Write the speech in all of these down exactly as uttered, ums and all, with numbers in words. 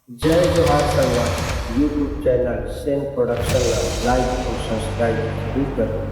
जय जोहार संगवारी, YouTube चैनल सेन प्रोडक्शन ला लाइक अउ सब्सक्राइब जरूर करो।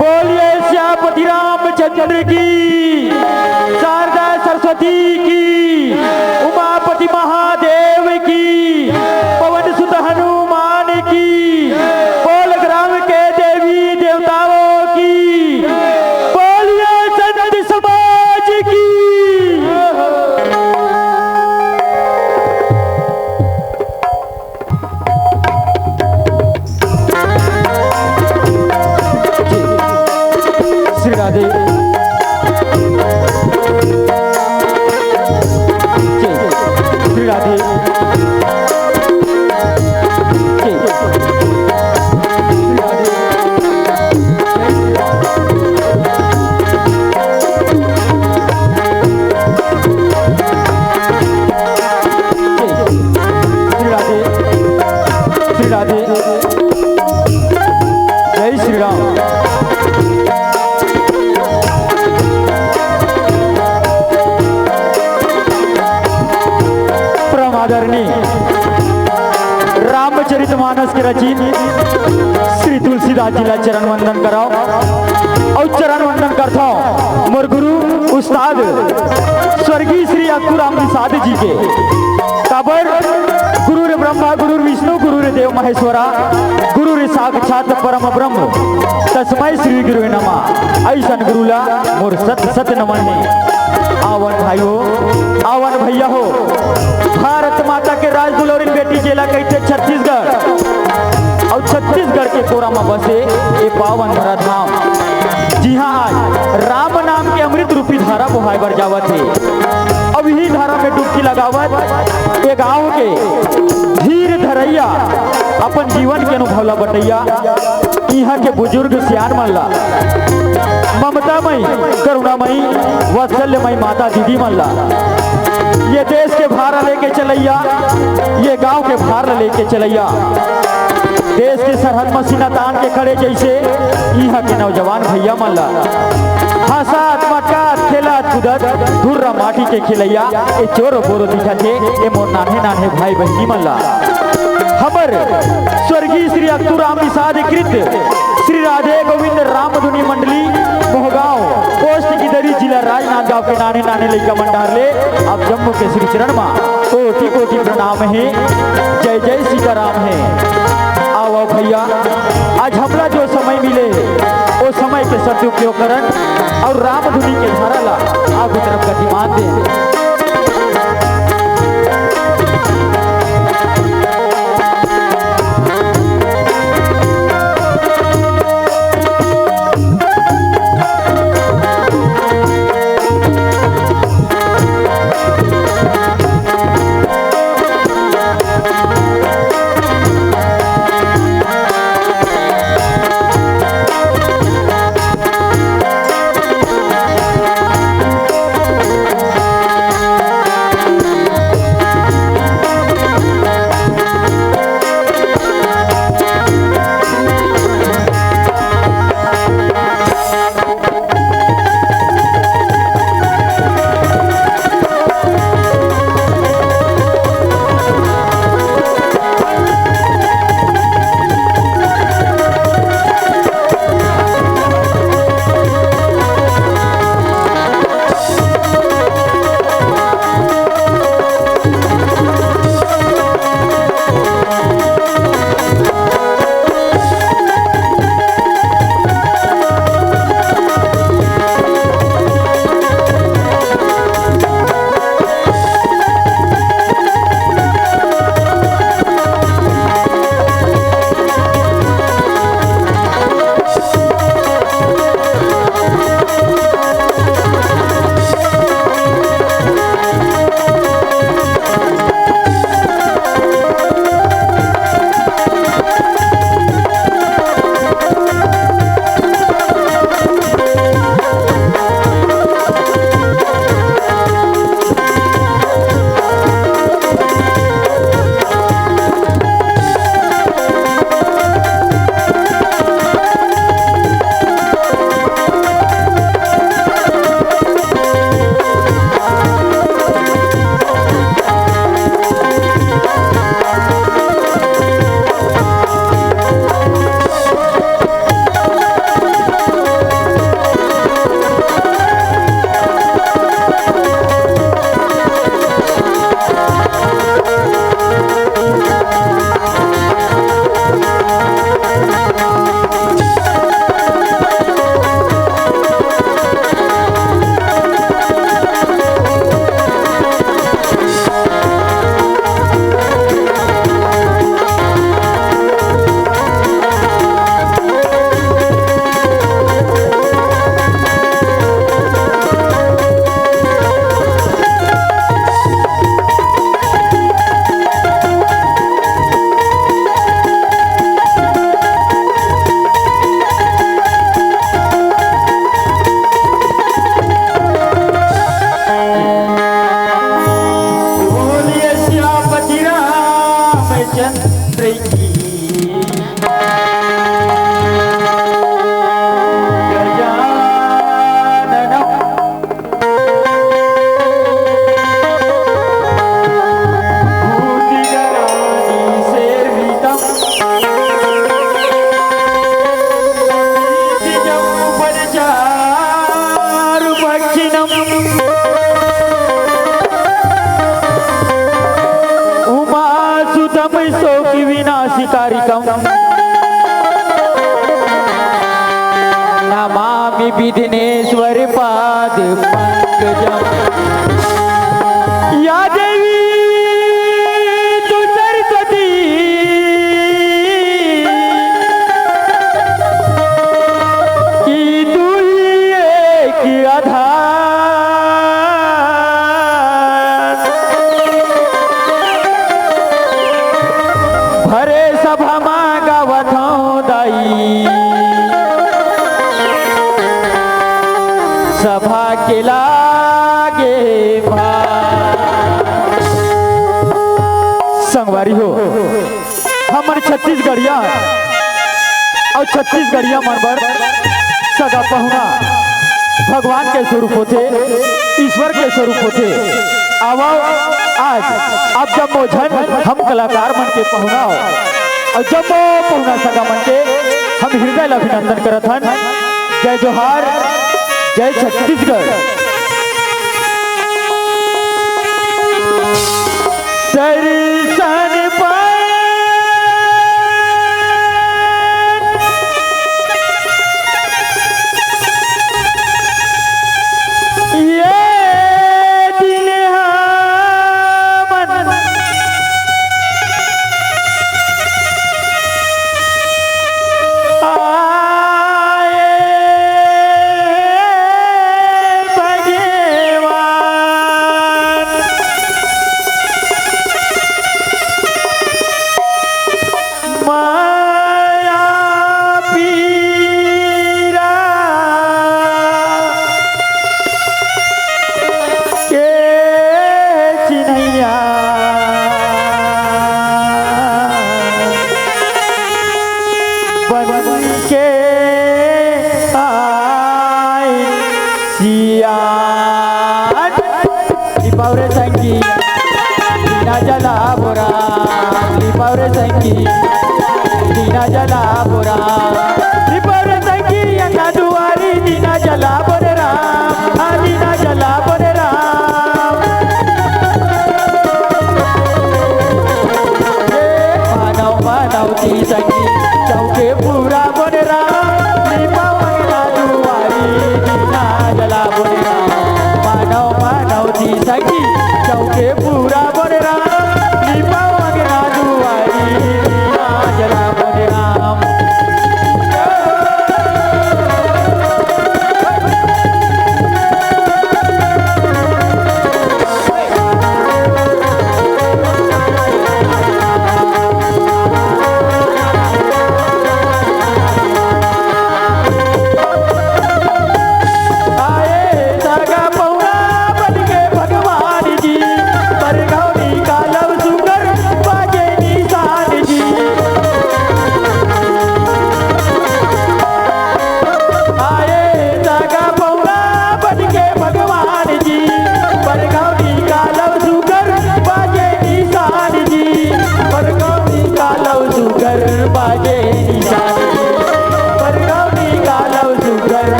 बोलिए सियापति रामचंद्र की, शारदा सरस्वती की, उमापति महादेव की, पवन सुत हनुमान की, बोल ग्राम के देवी देवताओं की, बोलिए संत समाज की। श्री राधे। श्री राधे। श्री राधे। श्री राधे, श्री राधे, जय श्री राम। परम आदरणीय रामचरित मानस के रचित श्री तुलसीदास जी ला चरण वंदन करव अउ चरण वंदन करथव मोर गुरु उस्ताद स्वर्गीय श्री अक्कू राम निषाद जी के। काबर गुरुर्ब्रह्मा गुरुर्विष्णु गुरुर्देव महेश्वरा, गुरुर्साक्षात परम ब्रह्म, तस्मै श्री गुरुवे नमः। अइसन गुरु ला मोर सत सत नमन हे। आवन भाई हो, आवन भैया हो, भारत माता के राज दुलौरिन बेटी जेला कहिथे छत्तीसगढ़, अउ छत्तीसगढ़ के कोरा म बसे ए पावन धरा धाम, जिहां आज राम नाम के अमृत रूपी धारा बोहाय बर जावत हे। अब इही धारा में डुबकी लगावत ए गांव के धीर धरइया, अपन जीवन के अनुभव ला बटइया, इहां के बुजुर्ग सियान मन ला, ममतामयी, करुणामयी, वात्सल्यमयी माता दीदी मन ला, ये देश के भार लेके चलइया, ये गांव के भार लेके चलइया, देश के सरहद म सीना तान के खड़े जइसे इहां के नौजवान भइया मन ला, हंसत, मटकत, खेलत, कूदत, धुर्रा माटी के खेलइया, ए चोर बोरो दिखत हे, ए मोर नान्हे नान्हे भाई बहिनी मन ला। हमर स्वर्गीय श्री अक्तू राम निषाद कृत श्री राधे गोविंद रामधुनी मंडली मोहगांव पोस्ट गिदरी जिला राजनांदगांव के नान्हे नान्हे लइका मन डार ले आप जम्मो के श्री चरण मा कोटि कोटि प्रणाम हे। जय जय सीताराम हे। आओ, आओ भइया, आज हमला जो समय मिले, ओ समय के सदुपयोग करन अउ रामधुनी के धारा ला आगू तरफ गतिमान देन। बोलिए सियापति रामचंद्र की। गजाननम भूतगणादिसेवितम। उमासुतं शोकविनाशकारिकम्। नमामि विघ्नेश्वर पाद पंकजम्। या देवी तु सरस्वती सभा के लागे भार। संगवारी हो, हमन छत्तीसगढ़िया अउ छत्तीसगढ़िया मन बर सगा पहुना भगवान के स्वरूप होथे, ईश्वर के स्वरूप होथे। आवव, आज आप जम्मो झन हम कलाकार मन के पहुना हो, अउ जम्मो पहुना सगा मन के हम हृदय ल अभिनंदन करत हन। जय जोहार, जय छत्तीसगढ़। दर्शन पाए ये दिन हमन आए भगवान। माया पीरा के चिन्हैया बन के आए सियान। लिपाव रे संगी, दीना जलाबो राम। लिपाव रे संगी, दीना जलाबो राम। लिपाव रे संगी, अंगना दुआरी, दीना जलाबो रे राम। हाँ, दीना जलाबो रे राम। हे मानव मानव जी संगी, चौके पूरा बोल राम। लिपाव अंगना दुआरी, दीना जलाबो रे राम। मानव मानव जी संगी, चौके पूरा बोल राम। लिपाव अंगना दुआरी, दीना जलाबो रे राम।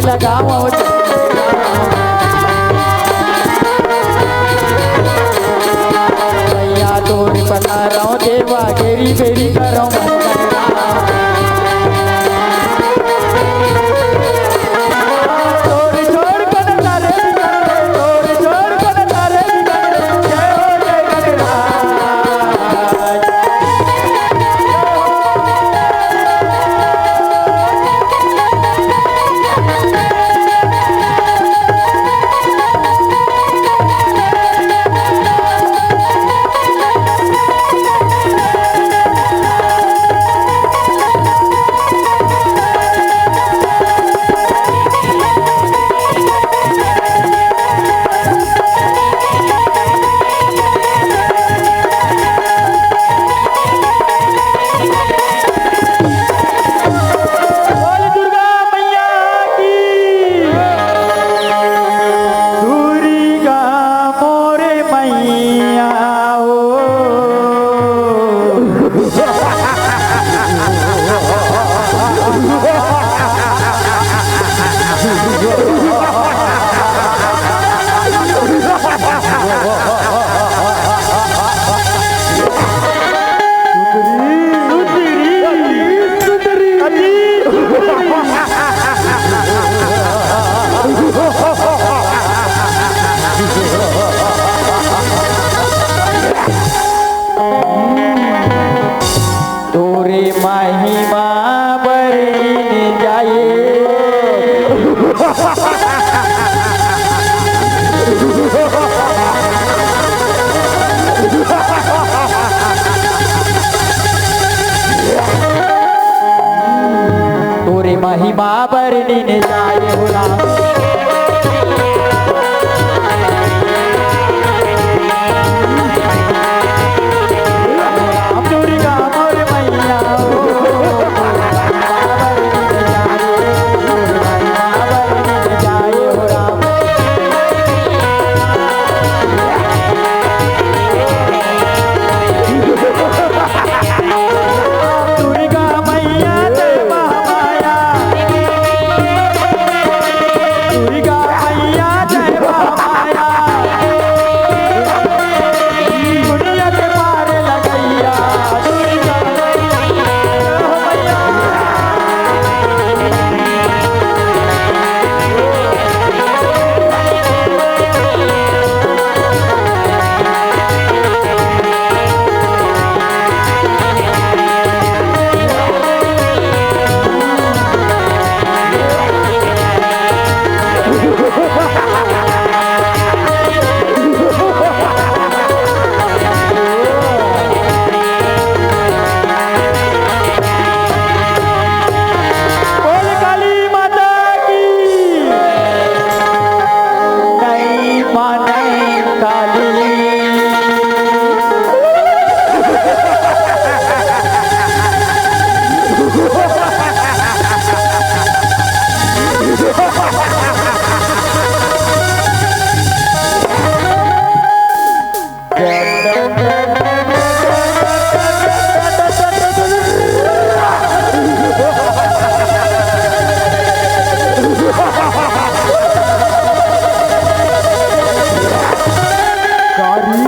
लगावं। भैया तोर पधारव देवा, घेरी बेरी करव। तोर छोड़ के न तारे बिगड़े, तोर छोड़ के न तारे बिगड़े। जय हो जय गणराज। बोल दुर्गा मैया की। दुर्गा मोरे मैया हो। तोरे महिमा बरन जाए। तोरे महिमा बरन जाए हो राम। राम दुर्गा मोर मैया हो। दुर्गा मैया जय महामाया। दुर्गा मैया जय महामाया। दुनिया के पार लगैया। दुर्गा मैया। बोल काली माता की। नहीं माने काली। कारी।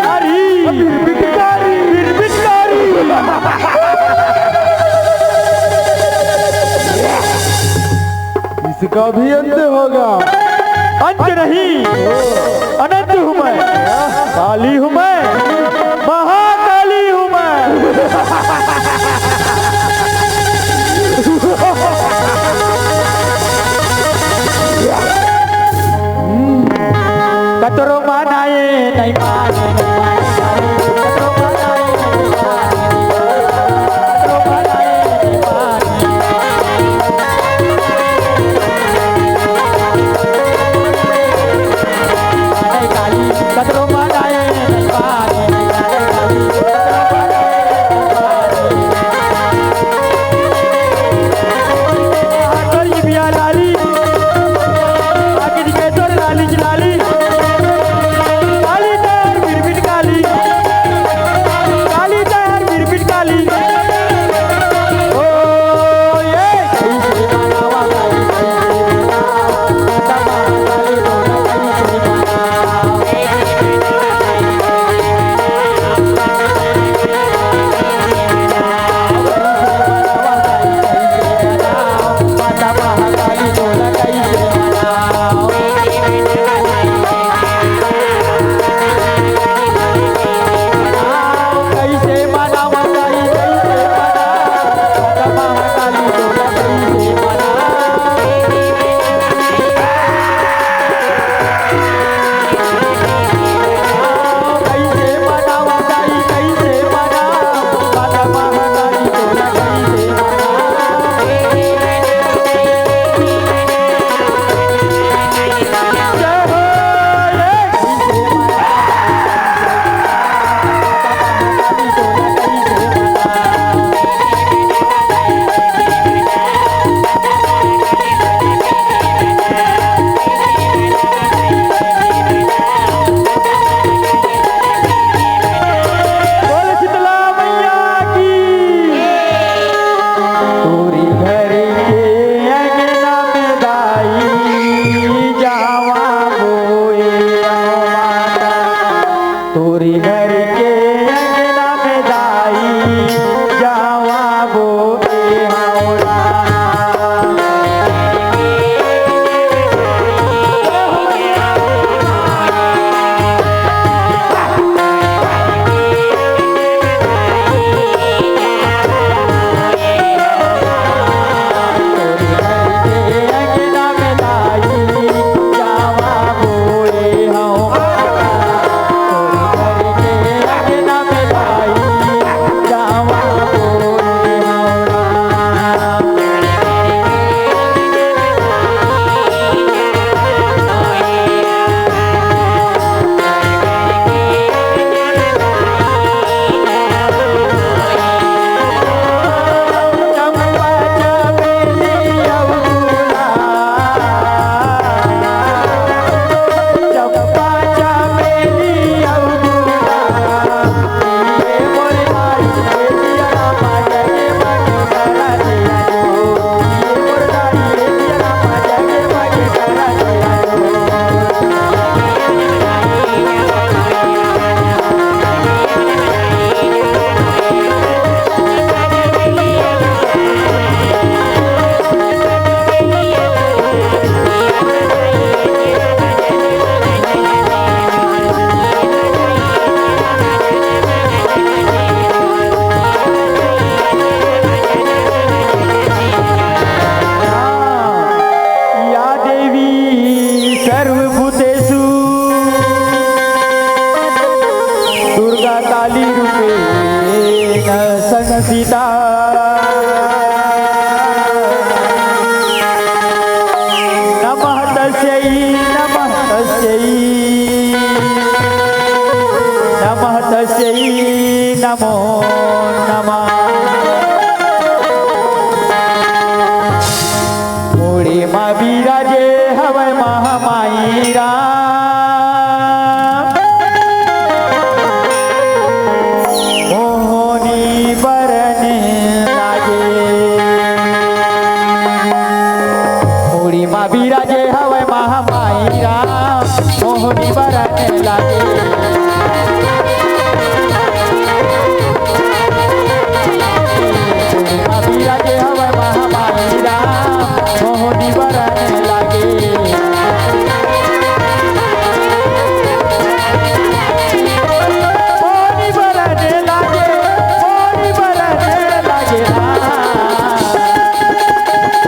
कारी। बिरबिटकारी। बिरबिटकारी। इसका भी अंत होगा। अंत नहीं, अनंत हूँ मैं, काली हूँ मैं, महाकाली हूँ मैं। कतरो मनाए नहीं माने, कतरो मनाए नहीं माने, कतरो मनाए नहीं माने। गावा बोले हौला। या देवी सर्वभूतेषु दुर्गा काली रूपेण संस्थिता। नमः तस्यै, नमः तस्यै, नमः तस्यै, नमो नमः। मुड़ी मा बिराजे हवय महामाई राम, मोहनी बरन लागे। मुड़ी मा बिराजे हवय महामाई राम, मोहनी बरन लागे। मुड़ी मा बिराजे हवय महामाई राम, मोहनी बरन लागे। मोहनी बरन लागे, मोहनी बरन लागे राम।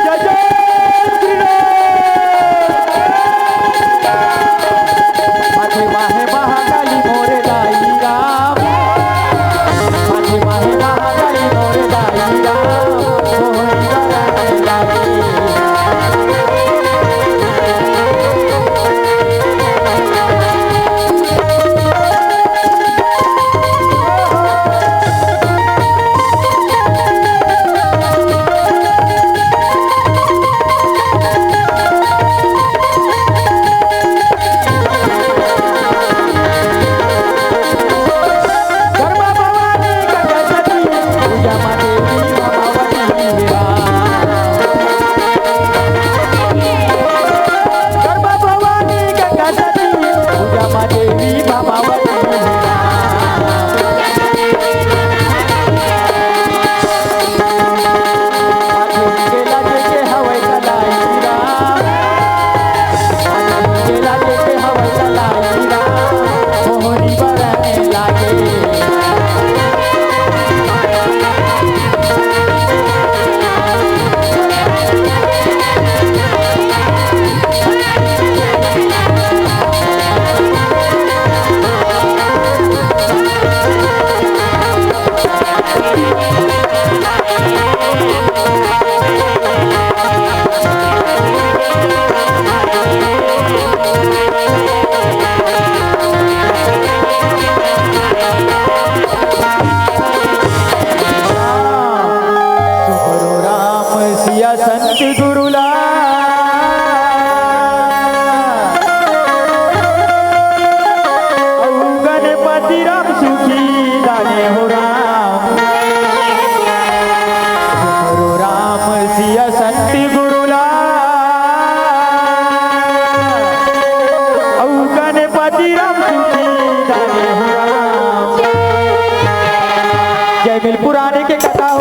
जय जय श्री राम। माथे माहे महाकाली मोरे दाई राम। माथे माहे महाकाली मोरे दाई राम। मोहनी बरन लागे। सुमरो राम सिया संत गुरु ला, अउ गणपति राम सुखी दाने हो राम। सुमरो राम सिया संत गुरु ला, अउ गणपति राम सुखी दाने हो राम। जय मिल पुराने के कथा हो।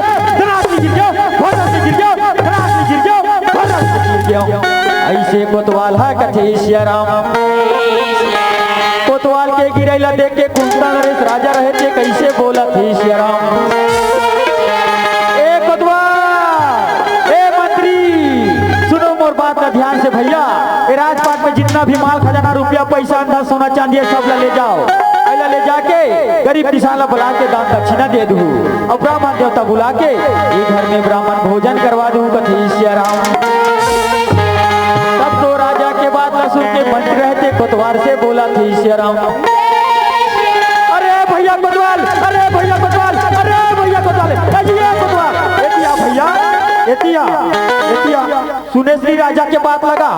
धड़ाक ले गिर गयो, भर्रक ले गिर गयो, धड़ाक ले गिर गयो, भर्रक ले गिर गयो। अइसे कोतवाल ह कथे सिया राम। कोतवाल के गिरई ला देख के कुंता नरेश राजा रहे ते कइसे बोलत हे सिया राम। ए कोतवाल, ए मंत्री, सुनो मोर बात ला ध्यान से भइया। ए राजपाट में जितना भी माल खजाना, रुपया, पइसा, अंधा, सोना, चांदी हे, सब ला ले जाव। एला ले जाके गरीब किसान ला बुला के दान दक्षिणा दे दुहू। अउ ब्राह्मण देवता बुला के ए घर में ब्राह्मण भोजन करवा दुहू कथे सिया राम। तब तो राजा के बात ला सुन के मंत्री रहे ते कोतवाल से बोलत हे सिया राम। अरे भइया कोतवाल, अरे भइया कोतवाल, अरे भइया कोतवाल, ए जी, ए कोतवाल, एती आ भइया, एती आ, एती आ। सुने श्री राजा के बात ला गा,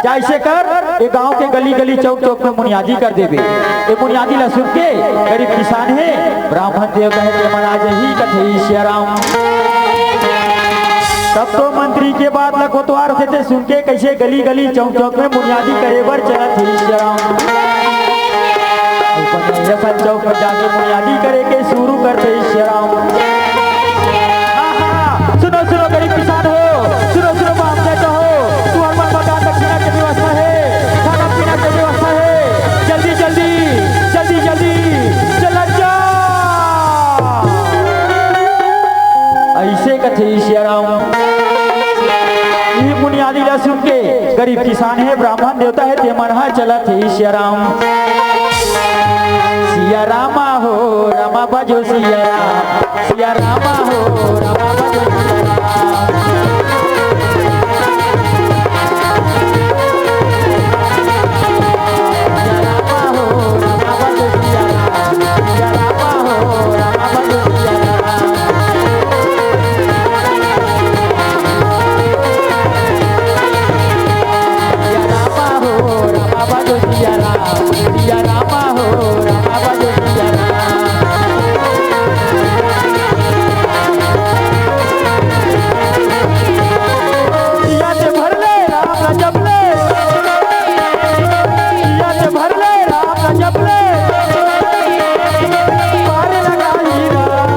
जइसे कर, ए गांव के गली गली चौक चौक में मुनियादी कर देबे। ए मुनियादी ला सुन के गरीब किसान हे, ब्राह्मण देवता हे, तेमन आ जही कथे सिया राम। तब तो मंत्री के बात ला कोतवाल से ते सुन के कइसे गली गली चौक चौक में मुनियादी करे बर चलत हे सिया राम। अपन चौक में जाके मुनियादी करे के शुरू करथे सिया राम। आहा, सुनो, सुनो, गरीब किसान हो, सुनो, सुनो, बाप नेता हो, तुंहर मन बर दान दक्षिणा के व्यवस्था हे, खाना पीना के व्यवस्था हे, जल्दी, जल्दी, जल्दी, जल्दी चला जा। अइसे कथे सिया राम। इही मुनियादी ला सुन के गरीब किसान हे, ब्राह्मण देवता हे, तेमन ह चलत हे सिया राम। सिया रामा हो, रामा बजो सिया राम, सिया रामा हो, रामा बजो सिया राम। सिया रामा हो, रामा बजो सिया राम, सिया रामा हो, रामा बजो सिया राम। सिया रामा हो, रामा बजो सिया राम, सिया रामा हो, रामा बजो सिया राम। सिया से भर ले, राम ला जप ले। सिया से भर ले, राम ला जप ले। पार लगाई राम।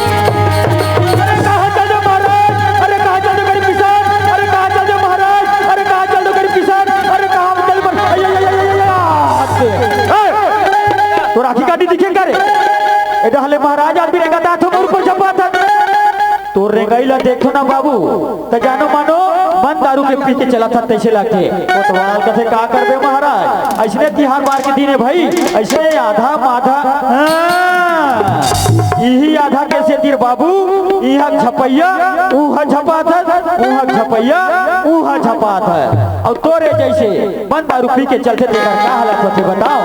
अरे कहाँ चल दे महाराज? अरे कहाँ चल दे गरीब किसान? अरे कहाँ चल दे महाराज? अरे कहाँ चल दे गरीब किसान? अरे कहाँ चल दे? अय, अय, अय, अय, अय, अय, ए! तोर आँखी काटी दिखे का रे? ए डहले महाराज आदमी रेंगत आथो मोर ऊपर झपाथन। तोर रेंगई ला देखथो ना बाबू, त जानो मानो बंद दारू के पी के चलत हस तइसे लागथे। कोतवाल कथे, "का करबे महाराज, अइसने तिहार बार के दिन हे भई, अइसने आधा माधा।" हाँ, इही आधा के सेती बाबू, इहाँ झपइया, उहाँ झपाथस, उहाँ झपइया, उहाँ झपाथस। अउ तोरे जइसे बंद दारू पी के चलथे, तेकर का हालत होथे बताओ?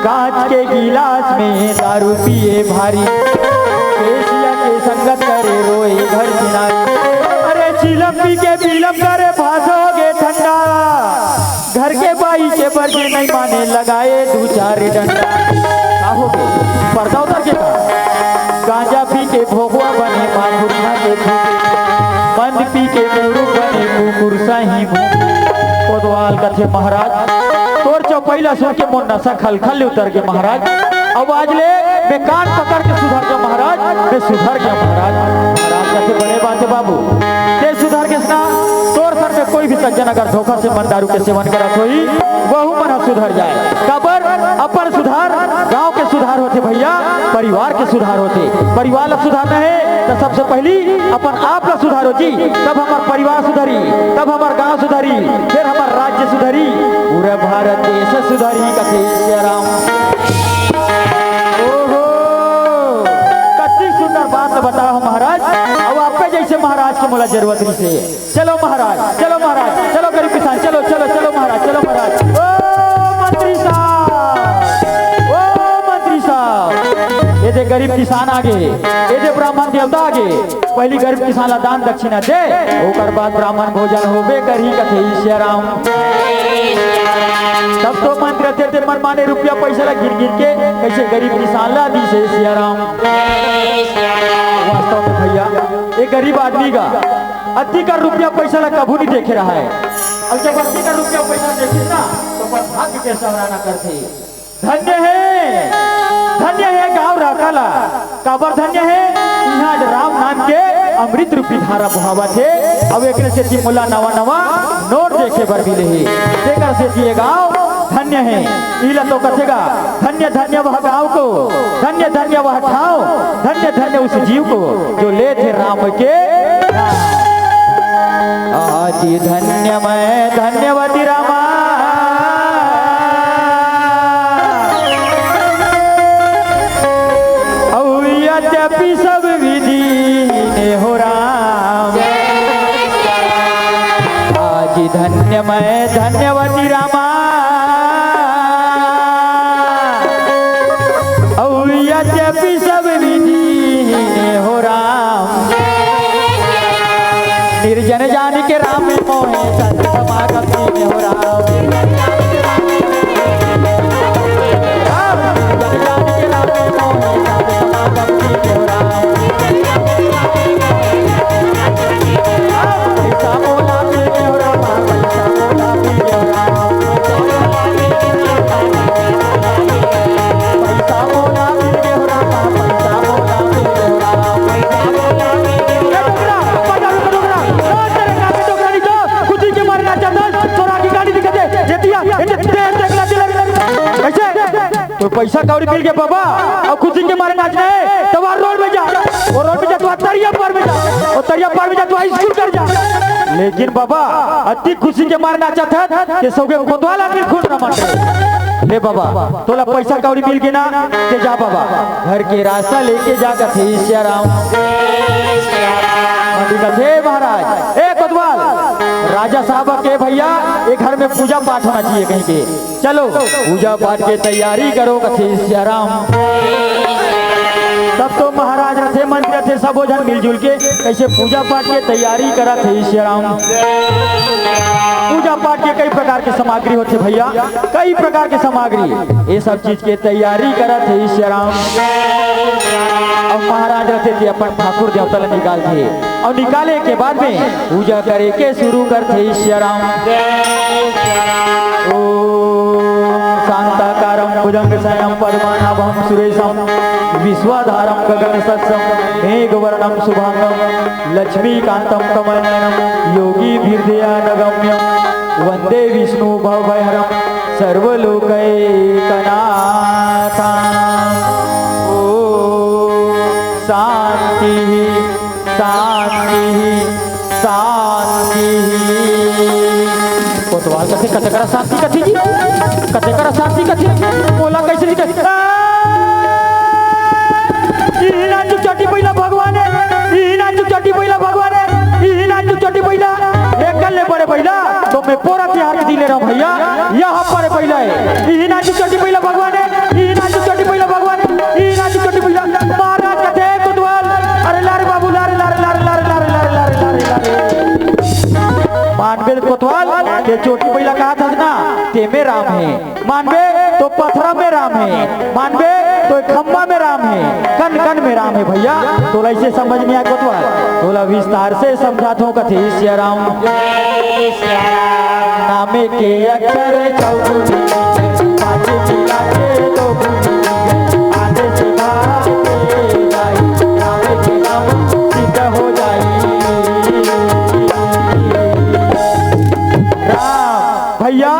कांच के गिलास में दारू पिए भारी, केसिया के संगत करे रोए घर किनारे। अरे चिलम पी के बिलम करे, भाषा हो गे ठंडा। घर के बाई के बरजे नहीं माने, लगाए दू चार डंडा। का हो गे? पर्दा उतर के का? गांजा पी के भोगवा बने, माखुरिया के फूके। मंद पी के मुरुख बने, कुकुर सही भूखे। कोतवाल कथे, "महाराज, तोर चौपाई ला सुन के मोर नसा खलखल ले उतर गे महाराज। अब आज ले मैं कान पकड़ के सुधर गेंव महाराज, मैं सुधर गेंव महाराज।" महाराज कथे, "बड़े बात हे बाबू, तें सुधर गेस ना, तोर संग में कोई भी सज्जन अगर धोखा से बंद दारू के सेवन करत होही, वहू मन ह सुधर जाए।" काबर? अपन सुधार गांव के सुधार होथे भइया, परिवार के सुधार होथे। परिवार ला सुधारना हे त सबसे पहिली अपन आप ला सुधारो जी, तब हमर परिवार सुधरी, तब हमर गांव सुधरी, फेर हमर राज्य सुधरी, पूरा भारत देश सुधरी, कथे सिया राम। ओहो, कति सुंदर बात ल बताय हो महाराज। अब आपे जइसे महाराज के मोला जरूरत रहिसे। चलो महाराज, चलो महाराज, चलो गरीब किसान, चलो, चलो, चलो महाराज, चलो महाराज। ओ मंत्री साहब, ओ मंत्री साहब, ए दे गरीब किसान आगे, ए दे ब्राह्मण देवता आगे, पहिली गरीब किसान ला दान दक्षिणा दे, ओकर बाद ब्राह्मण भोजन होबे करही, कथे सिया राम। तब तो मंत्री तेरे मनमाने रुपया पैसा ला गिन गिन के कइसे गरीब किसान ला दिसे सिया राम। वास्तव में भइया, ए गरीब आदमी का अतिक रुपया पैसा ला कभू नइ देखे रहय। अउ जब अतिक रुपया पैसा देखिस ना, त अपन भाग्य के सराहना करथे। धन्य हे, धन्य हे गाँव राखा ला। काबर धन्य हे? इहाँ आज राम नाम के अमृत रूपी धारा बोहावत हे, अउ एकरे सेती मोला नवा नवा नोट देखे बर मिले हे। तेकर सेती ये गाँव धन्य हे। इला तो कथे गा, धन्य धन्य वह गाँव को, धन्य धन्य वह ठाँव, धन्य धन्य उस जीव को, जो लेथे राम के नाम। अति धन्य मैं धन्यवती रामा। अउ यद्यपि सब विधि ने हो राम। अति धन्य मैं धन्यवती रामा। अउ यद्यपि सब विधि ने हो राम। निर्जन जान के राम मोहे संत समागम कीन्हे हो राम। निर्जन जान के राम मोहे संत समागम कीन्हे हो राम। पैसा मोला मिल गे हो राम, पैसा मोला मिल गे हो राम, पैसा मोला मिल गे हो राम, पैसा पैसा कौड़ी मिल गे बाबा, अउ खुशी के मारे नाचना हे, त वहाँ रोड में जा, वो रोड में जा, त वहाँ तरिया पार में जा, वो तरिया पार में जा, त वहाँ स्कूल कर जा। लेकिन बाबा, अति खुशी के मारे नाचत हस, के सौगे कोतवाल आदमी खून न मारे। ले बाबा, तोला पैसा कौड़ी मिल गे ना, ते जा बाबा, घर के रास्ता लेके जा, कथे सियाराम। मंत्री कथे, महाराज, ए कोतवाल, राजा साहब के भैया, ये घर में पूजा पाठ होना चाहिए कहिके। चलो, पूजा पाठ के तैयारी करो, कथे सियाराम। तब तो महाराज रथे, मंत्री रथे, सबो झन मिलजुल के कइसे पूजा पाठ के तैयारी करत हे सियाराम। पूजा पाठ के कई प्रकार के सामग्री होथे भैया, कई प्रकार के सामग्री, ये सब चीज के तैयारी करत हे सियाराम। अब महाराज रथे ते अपन ठाकुर देवता ला निकालथे। अउ निकाले के बाद में पूजा करे के शुरू करथे सियाराम। ओम शांताकारं भुजंगशयनं पद्मनाभं सुरेशं विश्वाधारं गगनसदृशं मेघवर्णं शुभांगं लक्ष्मीकांतं कमलनयनं योगिभिर्ध्यानगम्यं वंदे विष्णु भवभयहरं सर्वलोकैकनाथं। ओम शांति शांति, शांति। कोतवाल कथे, "कते करा शांति कथे जी? कते करा शांति कथे? मोला कइसे दिखे?" आ! इही नाचू चटी पहिला भगवान हे, इही नाचू चटी पहिला भगवान हे, इही नाचू चटी पहिला। एकर ले बड़े पहिला, तो मैं पोरा तिहार के दिन ले रहा हूँ भैया, यहाँ पर पहिला हे। इही नाचू चटी पहिला भगवान हे, इही नाचू चटी पहिला भगवान हे, इही नाचू चटी पहिला। महाराज कथे, "कोतवाल, अरे ला रे बाबू, ला रे, ला रे।" मानबे कोतवाल, ते चोटी पहिला कहत हस ना, ते में राम हे। मानबे तो पथरा में राम हे, मानबे तो खम्बा में राम हे, कन कन में राम हे भैया। तोला अइसे समझ नइ आय कोतवाल, तोला विस्तार से समझात हूँ कथे सियाराम। नामे के अक्षर चौगुन, पाँच मिला के दो गुन, आधे से भाग के जाई, नामे के नाम सिद्ध हो जाई। राम, भैया,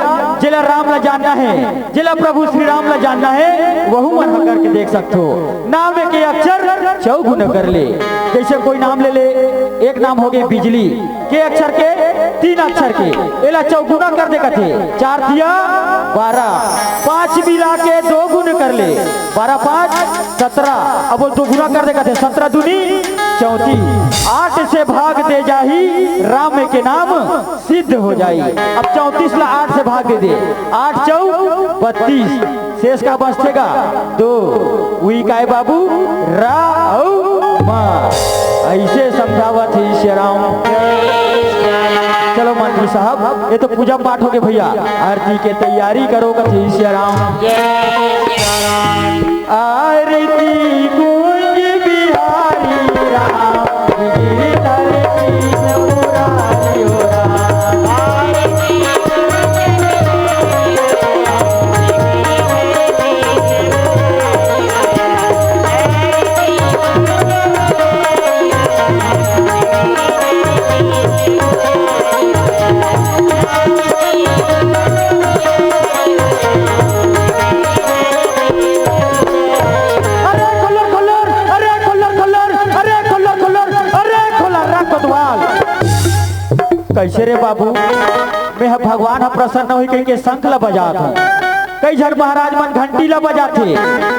जेला राम ला जानना हे, जेला प्रभु श्री राम ला जानना हे, वहू मन ह करके देख सकथो। नाम के अक्षर चौगुन कर ले। जइसे कोई नाम ले ले, एक नाम होगे बिजली, के अक्षर के, तीन अक्षर के, एला चौगुना कर दे कथे। चार तिया बारह, पाँच मिला के दो गुन कर ले, बारह पाँच सत्रह। अब वो दो गुना कर दे कथे, सत्रह दूनी चौंतीस। आठ से भाग दे जाही राम के नाम सिद्ध हो जाई। अब चौंतीस ला आठ से भाग दे दे, आठ चौ बत्तीस, शेष का बचथे गा? दो। उही काय बाबू, रा अउ मा। अइसे समझावत हे सियाराम। चलो मंत्री साहब, ये तो पूजा पाठ होगे भैया, आरती के तैयारी करो कथे सियाराम। आरती कुंज बिहारी राम, गिरधर कृष्ण मुरारी हो राम। अरे खोलर, खोलर, अरे खोलर, खोलर, अरे खोलर, खोलर, अरे खोलर, रा कोतवाल। कइसे रे बाबू? मैं ह भगवान ह प्रसन्न होही कहिके शंख ल बजात हूँ। कई झन महाराज मन घंटी ल बजाथे,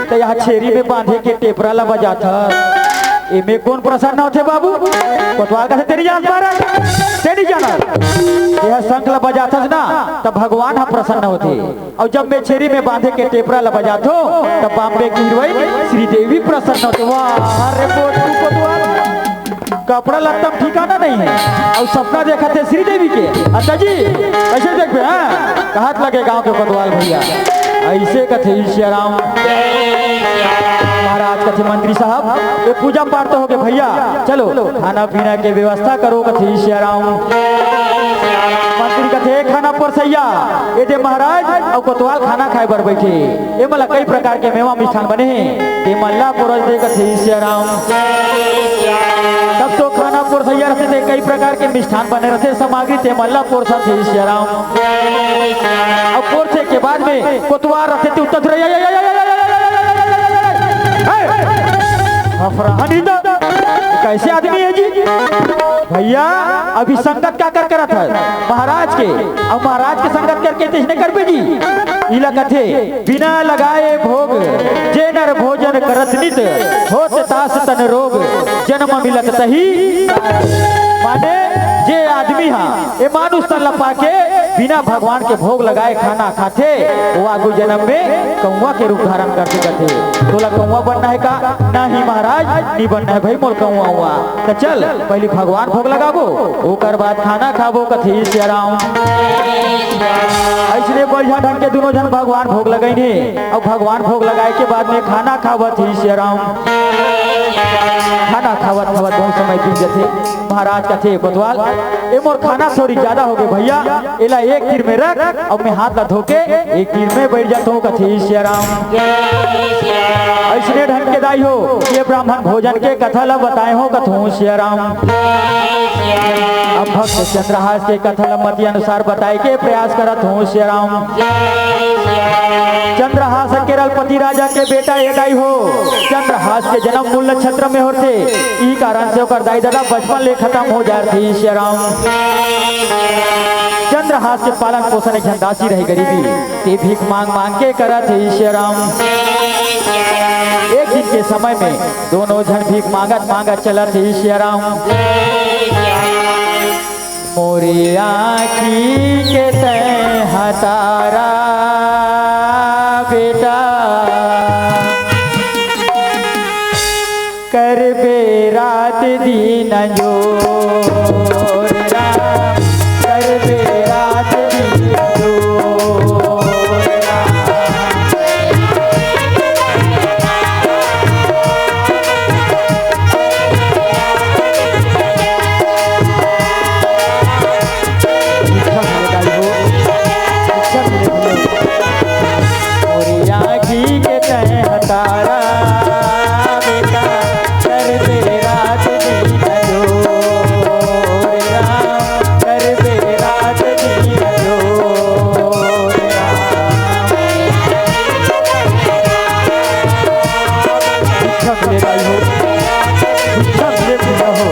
त यहाँ छेरी में बांधे के टेपरा ल बजात ह। एमे कोन प्रसन्न होथे बाबू? कोतवाल कथे, "तेरी जान पारा, तेरी जान।" यह शंख ल बजाथस ना, त भगवान ह प्रसन्न होथे। अउ जब मैं छेरी में बांधे के टेपरा ल बजाथो, तब बॉम्बे की हीरोइन श्रीदेवी प्रसन्न होथे। वाह रे बोटू कोतवाल, कपड़ा लत्ता म ठिकाना नहीं है, अउ सपना देखत हे श्रीदेवी के। अत्ता जी, कइसे देखबे, हाँ? कहत लगे गांव के कोतवाल भैया, अइसे कथे सियाराम। महाराज कथे, "मंत्री साहब, ये पूजा पाठ तो होगे भैया, चलो खाना पीना के व्यवस्था करो," कथे सियाराम। मंत्री कथे, "खाना परोसइया, ये दे महाराज, अउ कोतवाल खाना खाए बर बइठे। ये मन ला कई प्रकार के मेवा मिष्ठान बने हे, ये मन ला परोस दे," कथे सियाराम। तब तो खाना परोसइया रथे ते कई प्रकार के मिष्ठान बने रथे, सामग्री ते मन ला परोसथे सियाराम। अउ परोसे के बाद में कोतवाल रथे ते उत्तर, हे! हफरहा नहीं तो, कैसे आदमी है जी? भैया, अभी संगत का कर करत है? महाराज के। अब महाराज के संगत करके तइसने करबे जी? इला कथे, बिना लगाए भोग, जे नर भोजन करत नित, होत तास तन रोग, जन्म मिलत तही। माने, जे आदमी हा ए मानुष तन ल पाके बिना भगवान के भोग लगाए खाना खाथे, वो आगू जन्म में कौआ के रूप धारण कर सकत हे। तोला कौआ बनना है का? नहीं महाराज, नहीं बनना है भाई मोर कौआ उआ। त चल, पहली भगवान भोग लगाबो, ओकर बाद खाना खाबो, कथे सिया राम। अइसने बढ़िया ढंग के दोनों झन भगवान भोग लगाइन हे, अउ भगवान भोग लगाए के बाद में खाना खावत हे सिया राम। खाना खावत खावत बहुत समय बीत जथे। महाराज कथे, "कोतवाल, ए मोर खाना थोड़ी ज्यादा होगे भैया, एला एक तीर में रख, अब मैं हाथ ला धो के एक तीर में बैठ जात हूँ," कथे सिया राम। अइसने ढंग के दाई हो, ये ब्राह्मण भोजन के कथा ला बताए हो, कथूँ सिया राम। अब भक्त चंद्रहास के कथा ला मति अनुसार बताए के प्रयास करत हूँ सिया राम। चंद्रहास केरलपति राजा के बेटा ए दाई हो। चंद्रहास के जन्म मूल नक्षत्र में होथे, ई कारण से ओकर दाई ददा बचपन ले खत्म हो जात हे सिया राम। चंद्रहास के पालन पोषण एक झन दासी रहे गरीबी, ते भीख मांग मांग के करत हे सिया राम। एक दिन के समय में दोनों झन भीख मांगत मांगत चलत हे सिया राम। मोरे आँखी के तैं हतारा बेटा, करबे रात दिन जोर राम, करबे रात दिन जोर राम। मोरे आँखी के तैं हतारा बेटा, करबे रात दिन जोर राम, करबे रात दिन जोर राम। भिक्षा मिले भाई हो, भिक्षा मिले भैया हो।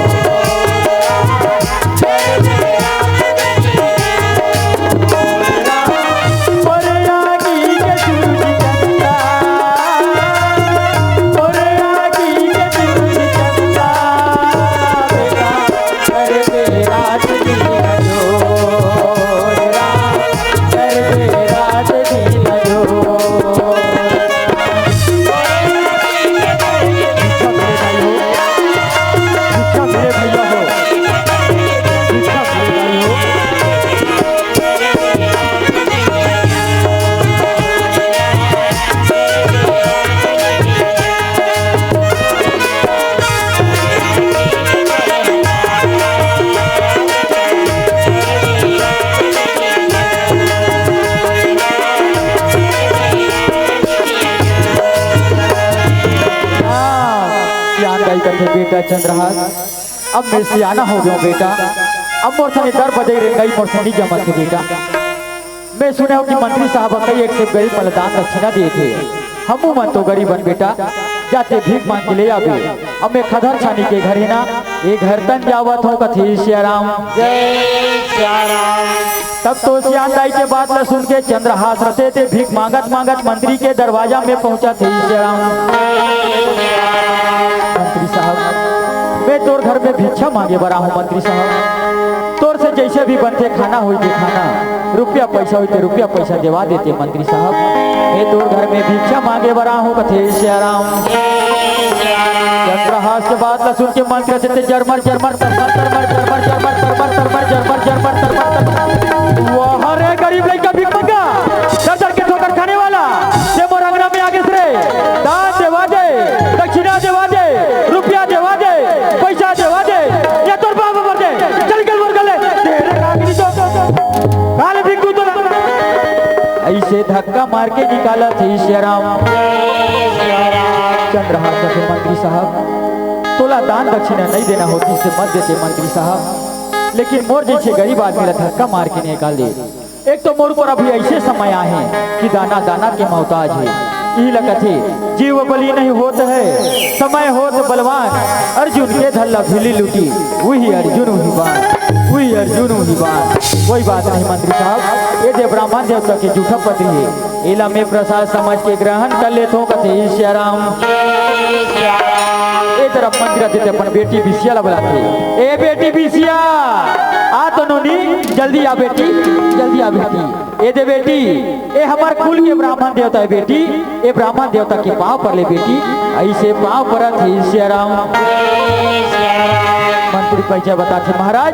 हाँ, सियान दाई कथे, "बेटा चंद्रहास, अब मैं सियाना हो गया हूँ बेटा, अब मोर सने दर बदे रेंगई मोर से नहीं जमत हे बेटा।" मैं सुने हूँ कि मंत्री साहब कई एक से गरीब मन ल दान दक्षिणा देत हे। हमू मन तो गरीब हन बेटा, जाते भीख मांग के ले आबे। अब मैं खदर छानी के घर हे ना, ए घर तन जावत हूँ कथे सिया राम। जय सिया राम। तब तो सियान दाई के बात ल सुन के चंद्रहास रथे ते भीख मांगत मांगत मंत्री के दरवाजा में पहुंचत हे सिया राम। मंत्री साहब, मैं तोर घर में भिक्षा मांगे बर आहूं मंत्री साहब। तोर से जइसे भी बनथे खाना होई ते खाना, रुपया पइसा होई ते रुपया पइसा देवा देते मंत्री साहब। मैं तोर घर में भिक्षा मांगे बर आहूं कथे सिया राम। चंद्रहास के बात ला सुन के मंत्री से ते जरमर जरमर तरमर तरमर जरमर जरमर तरमर तरमर जरमर जरमर तरमर तरमर। वाह रे गरीब लइका भिख मंगा, दर दर के ठोकर खाने वाला, ते मोर अंगना में आगे रे, दान देवा दे, दक्षिणा देवा दे, रुपया देवा दे, पइसा देवा दे, या तोर बाप मर दे, चल गल मोर गले, तेरे नागरी तो, काले भिक्खू तो ना। अइसे धक्का मार के निकालत हे सिया राम। चंद्रहास कथे मंत्री साहब, तोला दान दक्षिणा नइ देना होतिस ते मत देते मंत्री साहब, लेकिन मोर जइसे गरीब आदमी ला धक्का मार के निकाल दे। एक तो मोर ऊपर अभी अइसे समय आहे कि दाना दाना के मोहताज हे। इही ला कथे, जीव बलि नहीं होत है, समय होत बलवान। अर्जुन के धल्ला भिली लूटी, उही अर्जुन उही बान, उही अर्जुन उही बान। कोई बात नहीं मंत्री साहब, ये दे ब्राह्मण देवता के जूठा पत्री है, एला मैं प्रसाद समझ के ग्रहण कर लेथों, कथे सियाराम। ए तरफ मंत्री देते अपन बेटी बिसिया ला बुलाथे, ए बेटी बिसिया, आ तो नोनी, जल्दी आ बेटी, जल्दी आ बेटी। ए दे बेटी, ए हमर कुल के ब्राह्मण देवता है बेटी, ए ब्राह्मण देवता के पाँव पर ले बेटी, ऐसे पाँव परत हे सियाराम। मंत्री परिचय बताथे महाराज,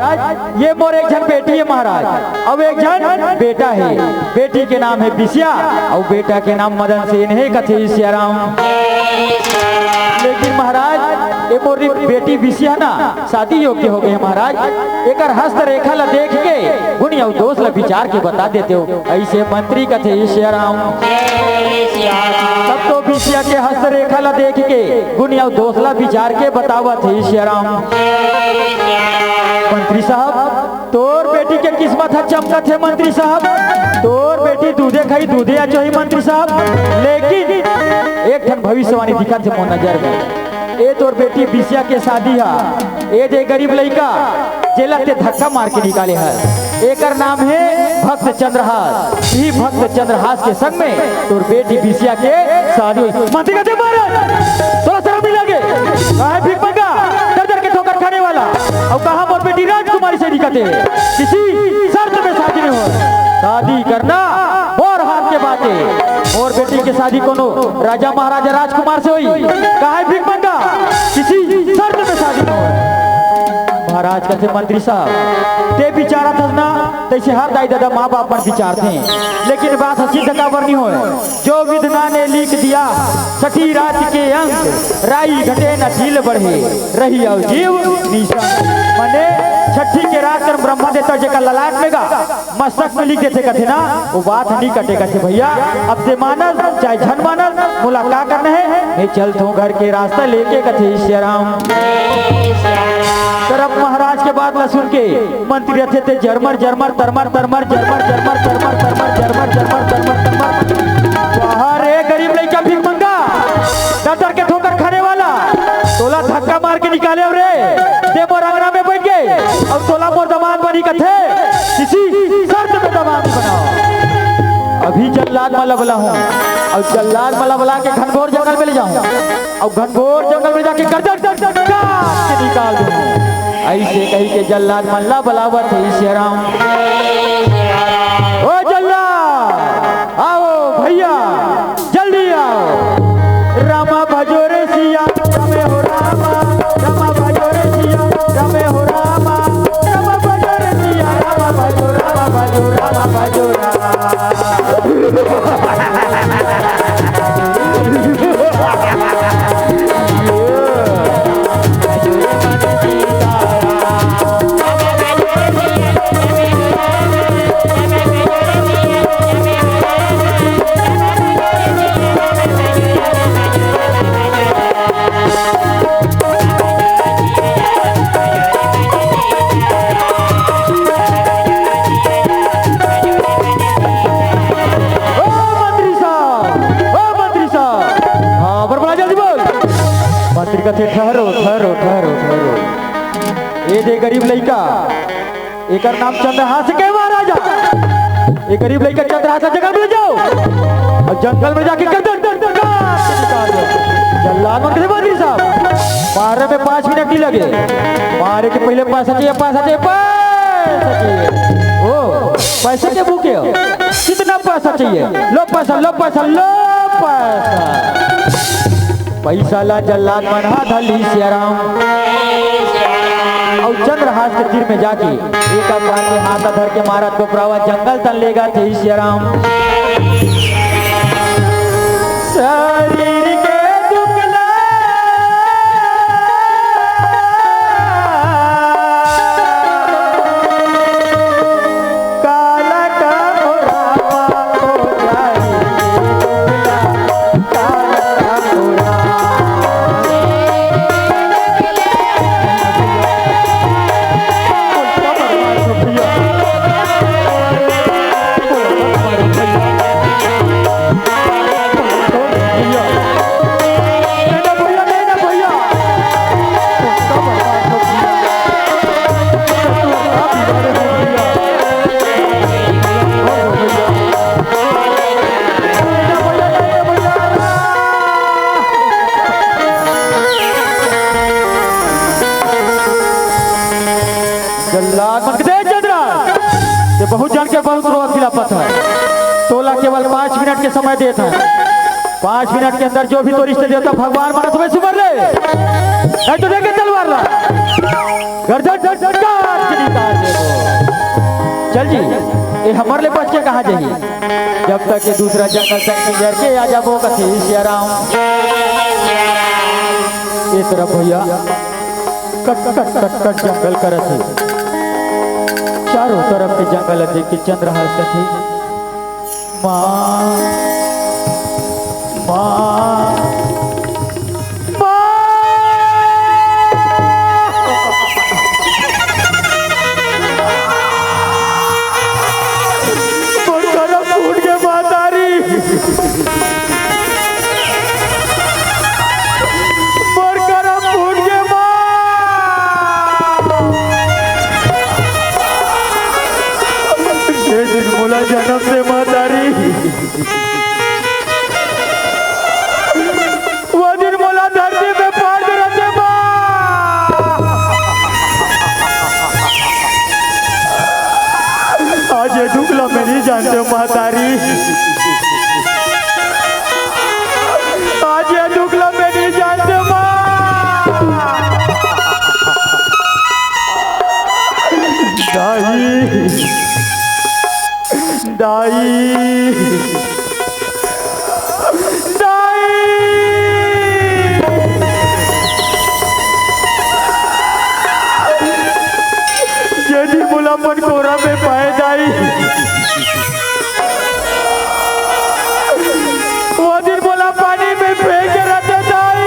ये मोर एक झन बेटी है महाराज, अउ एक झन बेटा है। बेटी के नाम है बिसिया अउ बेटा के नाम मदन सेन है, कथे सियाराम। लेकिन महाराज, ये मोर बेटी बिसिया ना शादी योग्य हो गए महाराज, एकर हस्त रेखा ला देख के गुण अउ दोष ला विचार के बता देते हो, ऐसे मंत्री कथे सियाराम। तब तो बिसिया के हस्त रेखा ला देख के गुण अउ दोष ला विचार के बतावत हे सियाराम। मंत्री साहब, तोर बेटी के किस्मत ह चमकत हे मंत्री साहब, तोर बेटी दूधे खाई दूधे अचोही मंत्री साहब। लेकिन एक ठन भविष्यवाणी दिखत हे मोर नजर में, ए तोर बेटी बिसिया के शादी हा, ए दे गरीब लइका जेला ते धक्का मार के निकाले हस, एकर नाम हे भक्त चंद्रहास। इही भक्त चंद्रहास के संग में तोर बेटी बिसिया के शादी होई। मंत्री कथे महाराज, तोला शरम नहीं लगे? काहे भीख मंगा, दर दर के ठोकर खाने वाला, अउ कहा मोर बेटी राजकुमारी से निकलते, किसी शर्त में शादी नहीं हो। शादी करना मोर हाथ के बात हे, मोर बेटी के शादी कोनो राजा महाराजा राजकुमार से होई, काहे भीख मंगा, किसी शर्त में शादी नहीं हो। महाराज कथे मंत्री साहब, ते विचारत हस ना, तैसे हर दाई ददा माँ बाप मन विचारथे, लेकिन बात ह सिद्ध काबर नहीं होय। जो विधना ने लिख दिया छठी रात के अंक, राई घटे न ढील बढ़े, रही अउ जीव निशंक। माने छठी के रात कर ब्रह्मा देवता जेकर ललाट में गा मस्तक में लिख देथे कथे ना, वो बात नहीं कटे कथे भैया। अब ते मानस चाहे झन मानस, मोला का करना है, मैं चलथों घर के रास्ता लेके कथे सियाराम। तरफ महाराज के बात ला सुन के मंत्री रथे ते जरमर जरमर तरमर तरमर जरमर जरमर तरमर तरमर जरमर जरमर तरमर। वाह रे गरीब लइका भीख मंगा, दर दर के ठोकर खाने वाला, तोला धक्का मार के निकाले हव रे, ते मोर अंगना में बैठ गए, अउ तोला मोर दमाद बनी कथे, किसी शर्त में दमाद बनाओ। अभी जल्लाद मन ला बलाहूँ, अउ जल्लाद मन ला बला के घनघोर जंगल में ले जाहूँ, अउ घनघोर जंगल में जाके गर्दन काट के निकाल दूँ। ऐसे कही के जल्लाद मन ला बलावत हे सियाराम। ओ जल्लाद, आओ भैया, जल्दी आओ। रामा भजो रे सिया, रामे हो रामा, रामा भजो रे सिया, रामे हो रामा, रामा भजो रे सिया, रामा भजो, रामा भजो, रामा भजो, रामा। ओ मंत्री साहब, ओ मंत्री साहब, हाँ, बरबला जल्दी बोल। मंत्री कथे, "ठहरो, ठहरो, ठहरो, ठहरो। ये दे गरीब लइका, एकर नाम चंद्रहास के महाराजा। ये गरीब लइका चंद्रहास जंगल में ले जाओ अउ जंगल में जाके गर्दन काट के निकाल दो।" जल्लाद मन कथे, "मंत्री साहब, मारे में पाँच मिनट नहीं लगे, मारे के पहले पैसा चाहिए, पैसा चाहिए, पैसा चाहिए।" ओ, पैसे के भूखे हो? कितना पैसा चाहिए? लो पैसा, लो पैसा, लो पैसा। पैसा ला जल्लाद मन हा धली सियाराम। अउ चंद्रहास के तीर में जाके एक बार के हाथ धर के मारा टोपरावा जंगल तन लेगा थे सियाराम। शरीर के दुख ला काला का हो रामा हो जाई। जल्लाद मन के दे चंद्रा, ये बहुत जान के बहुत रोवा खिलापत है। तोला केवल पाँच मिनट के समय देत है। पाँच मिनट के अंदर जो भी तोर इष्ट देवता भगवान मानत होवे सुमर ले, नहीं तो लेके तलवार ला। गर्दन काट के निकाल देबो। चल जी, ये हमर ले बच के कहाँ जाही? जब तक ये दूसरा जंगल तक के जर के आ जाबो कथे सिया राम। ये तरफ भैया कट कट कट कट जंगल करत हे। चारों तरफ के जंगल देख के चंद्रहास कथे, माँ, माँ, माँ। मोर करम फूट गे महतारी, मोर करम फूट गे माँ। ये दिन मोला जन्म दे महतारी, वो दिन मोला धरती में पाड़ दे रहते माँ। आज ये दुख ला मैं नहीं जानते हूँ महतारी, आज ये दुख ला मैं नहीं जानते माँ। दाई, दाई, दाई। जे दिन मोला अपन कोरा में पाए दाई, वो दिन मोला पानी में फेंक के रहते दाई।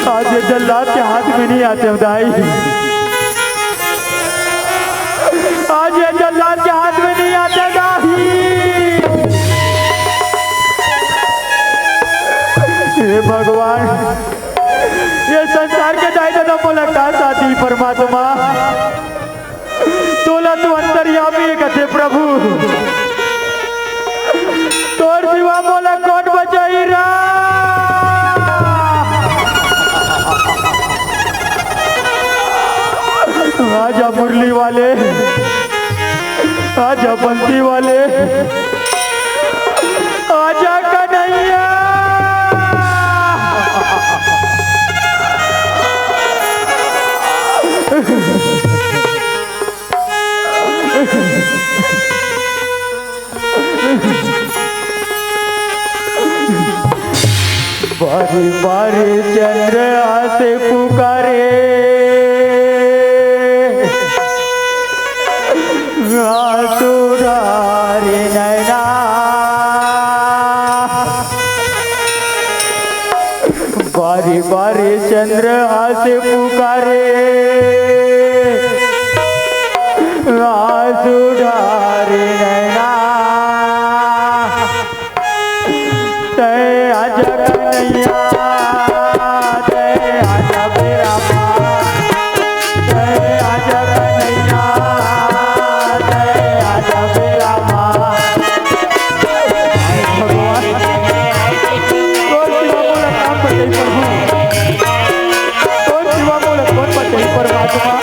आज ये जल्लाद के हाथ में नहीं आते हो दाई। आज ये जल्लाद के हाथ में नहीं आते दाई। हे भगवान, ये संसार के दाई ददा मोला का साथी परमात्मा, तोला तो अंतर्यामी हे कथे प्रभु, तोर सिवा मोला कौन बचाही रा? आजा मुरली वाले, आजा बंसी वाले, आजा कन्हैया। बारी बारी चंद्रहास पुकारे, आंसू डारे नैना। बारी बारी चंद्रहास पुकारे, आंसू डारे नैना। तै आजा कन्हैया, तै आजा बेरा माँ, तै आजा कन्हैया, तै आजा बेरा माँ। भगवान, तोर सिवा मोला कौन बचाही प्रभु, तोर सिवा मोला कौन बचाही परमात्मा।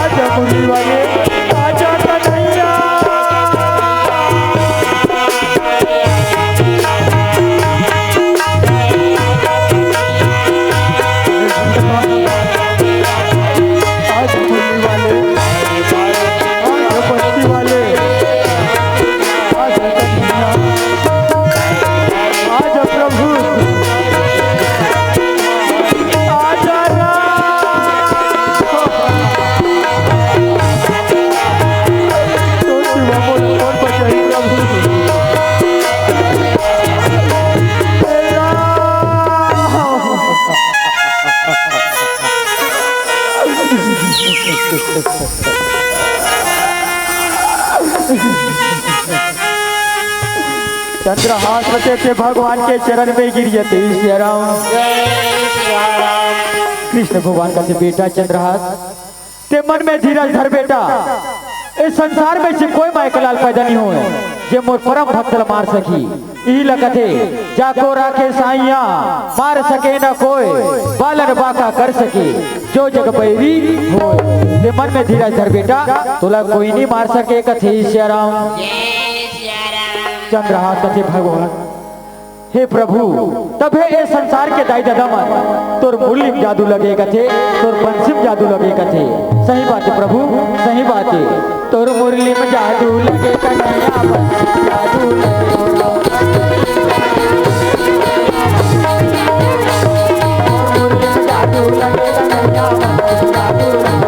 आजा मुरली वाले, आजा कन्हैया। आज मुरली वाले, आज बस्ती वाले, आज कन्हैया, आज प्रभु, आज राम। तो शिवा बोल, कौन बचाई प्रभु? हे राम। चंद्रहास बचे थे भगवान के चरण में गिर जाते। सिया राम। कृष्ण भगवान का थे बेटा चंद्रहास, ते मन में धीरज धर बेटा, इस संसार में से कोई माय के लाल पैदा नहीं होए जे मोर परम भक्त ला मार सकी। इही ल कथे, जाको राखे साइया, मार सके न कोय, बालन बाका कर सके, जो जग बैरी होय। ते मन में धीरज धर बेटा, तोला कोई नहीं मार सके, कथे सियाराम। चंद्रहास कथे, भगवान, हे प्रभु, तभे ए संसार के दाई ददा मन तोर मुरली म जादू लगे कथे, तोर बंसी म जादू लगे कथे। सही बात हे प्रभु, सही बात हे। तोर मुरली म जादू लगे कन्हैया, बंसी म जादू लगे। तोर मुरली म जादू लगे कन्हैया, बंसी म जादू लगे।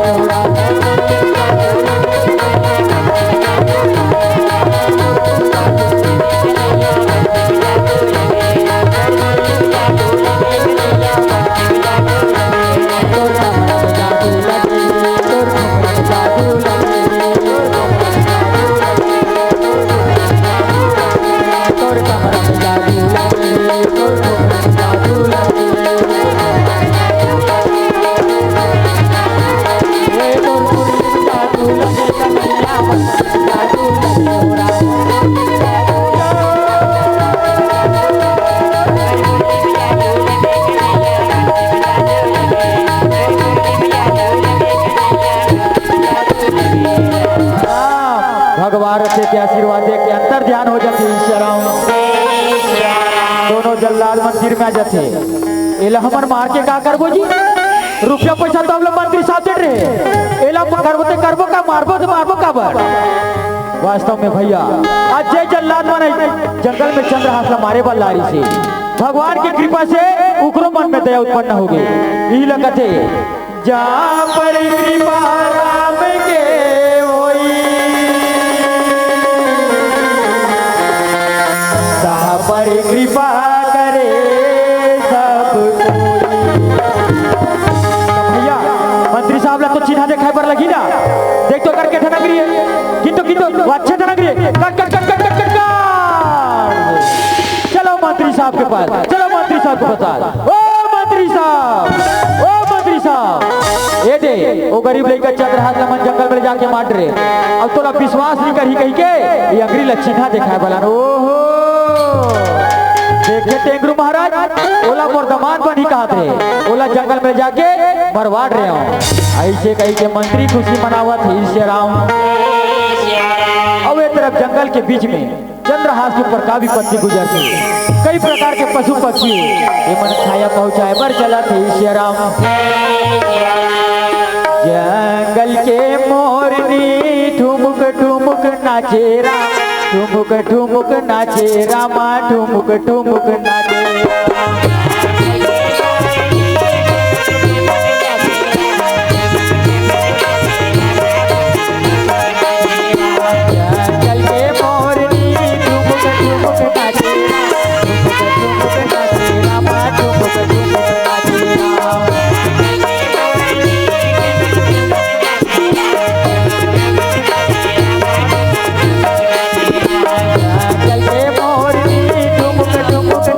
भगवान रथे के आशीर्वाद दे के अंतर ध्यान हो जाथे। सियाराम, दोनों जल्लाद मंदिर में आ जाथे। एला हमन मार के का करबो जी? रुपया पैसा तो हमला मंत्री साहब दे रहे, एला करबो ते करबो का, मारबो ते मारबो काबर? वास्तव में भैया, आज जे जल्लाद मन जंगल में चंद्रहास ला मारे बर लारिस हे, भगवान के कृपा से उकरो मन में दया उत्पन्न हो गे। इही ला कथे, जहाँ पर कृपा राम के होई, तहाँ पर कृपा करे सब कोई। भैया, मंत्री साहब ला तो चिन्हा देखाय बर लगही ना। देख तो कर के ठनक रही है, किंतु किंतु वो अच्छे ठनक रही है। कट कट कट कट कट कट कट। चलो मंत्री साहब के पास, चलो मंत्री साहब के पास। ओ मंत्री साहब, ओ मंत्री साहब, ए दे, ओ गरीब लइका चंद्रहास ला मन जंगल में ले जाके मार रे। अब तोला विश्वास नहीं करही कहिके ये अंगरी ला चिन्हा देखाय बर लान। ओहो, देखे टेंगरू महाराज, ओला मोर दमांद बनही कहत रहे, ओला जंगल में जाके मरवाड़ रहे हो। ऐसे कहिके मंत्री खुशी मनावत हे। सियाराम, अब ए तरफ जंगल के बीच में चंद्रहास के ऊपर का विपत्ति गुजरथे। कई प्रकार के पशु पक्षी एमन छाया पहुंचाय बर चलत हे। सियाराम, जंगल के मोरनी ठुमुक ठुमुक नाचे राम, ठुमुक ठुमुक नाचे रामा, ठुमुक ठुमुक नाचे। जंगल के मोरनी ठुमुक ठुमुक नाचे, ठुमुक ठुमुक नाचे रामा, ठुमुक ठुमुक नाचे रामा। जंगल के मोरनी ठुमुक ठुमुक नाचे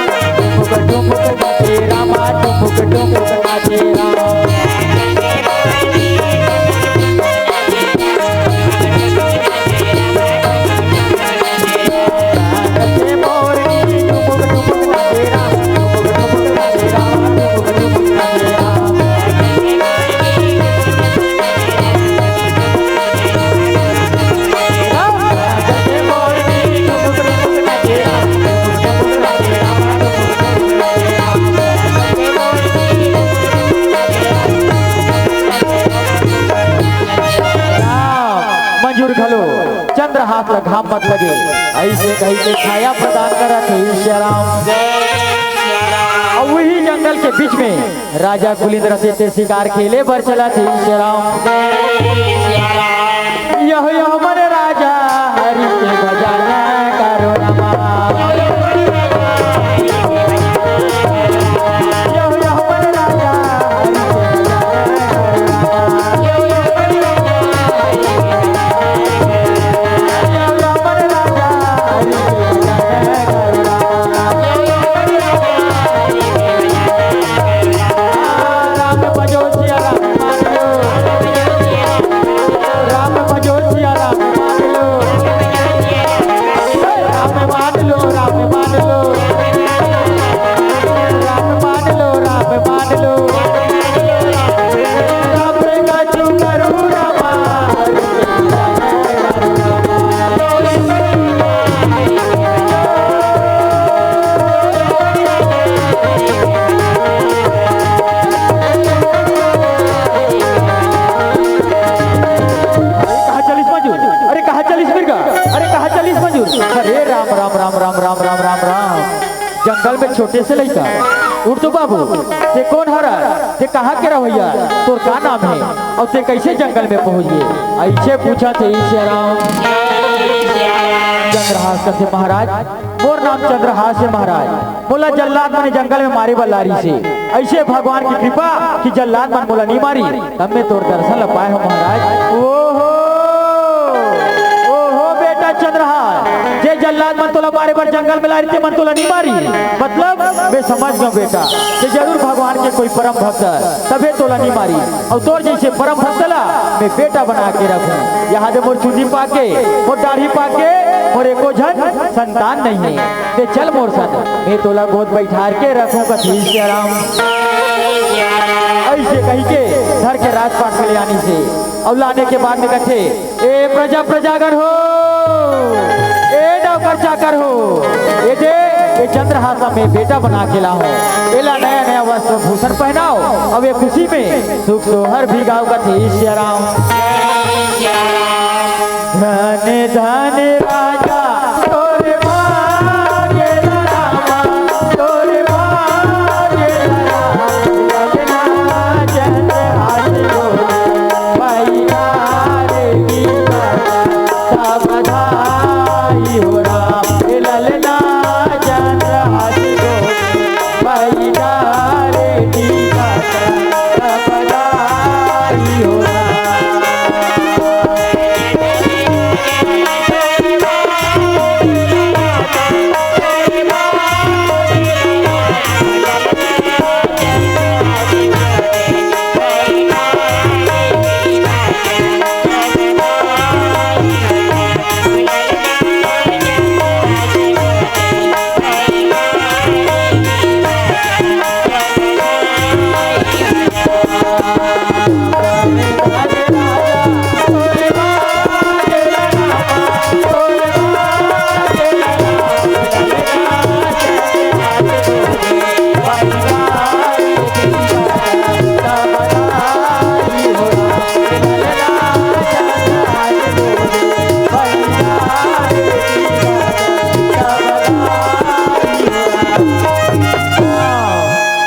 राम, ठुमुक ठुमुक नाचे रामा, ठुमुक ठुमुक नाचे राम। मंजूर घलो, चंद्रहास ला घाम मत लगे, ऐसे कहिके छाया प्रदान करत हे। सियाराम, अउ वही जंगल के बीच में राजा कुलिंद रथे ते शिकार खेले बर चलत हे। सियाराम, यह यह मन राजा हरि के भजन करो रमा। यह यह मन राजा हरि के भजन करो रमा। राम, राम, राम, राम, राम। जंगल में छोटे से लइका। उठ तो बाबू, ते कोन हरा? ते कहाँ के रहवइया? तोर का नाम हे? अउ ते कइसे जंगल में पहुँच गे? अइसे पूछत हे सियाराम। चंद्रहास कथे, महाराज, मोर नाम चंद्रहास हे महाराज। मोला जल्लाद मन जंगल में मारे बर लारिस हे। अइसे भगवान के कृपा कि जल्लाद मन मोला नइ मारिस। तब मैं तोर दर्शन ल पाए हों महाराज। ओहो, ओहो बेटा चंद्रहास, जे जल्लाद मन तोला मारे बर जंगल में लारिस, ते मन तोला नइ मारिस। मतलब, मैं समझ गेंव बेटा, ते जरूर भगवान के कोई परम भक्त हे, तभे तोला नइ मारिस। अउ तोर जइसे परम भक्त ला मैं बेटा बना के रखहूँ। एदे मोर चुंदी पाके, मोर दाढ़ी पाके, मोर एको झन संतान नइ हे। ते चल मोर संग, मैं तोला गोद बइठार के रखहूँ कथे सियाराम। अइसे कहिके धर के राजपाट में ले आनिस हे। अउ लाने के बाद में कथे, ए प्रजा प्रजागण हो, ए नौकर चाकर हो, ए दे, ए चंद्रहास ल मैं बेटा बना के लाहूँ। एला नया नया वस्त्र भूषण पहनाव, अउ ए खुशी में सुख सोहर भी गाव कथे सियाराम। धन धन राजा तोर भाग्य रामा, तोर भाग्य रामा, ललना चंद्रहास तोर पैदा रे की बधाई हो राम, ललना चंद्रहास तोर पैदा रे की बधाई हो राम।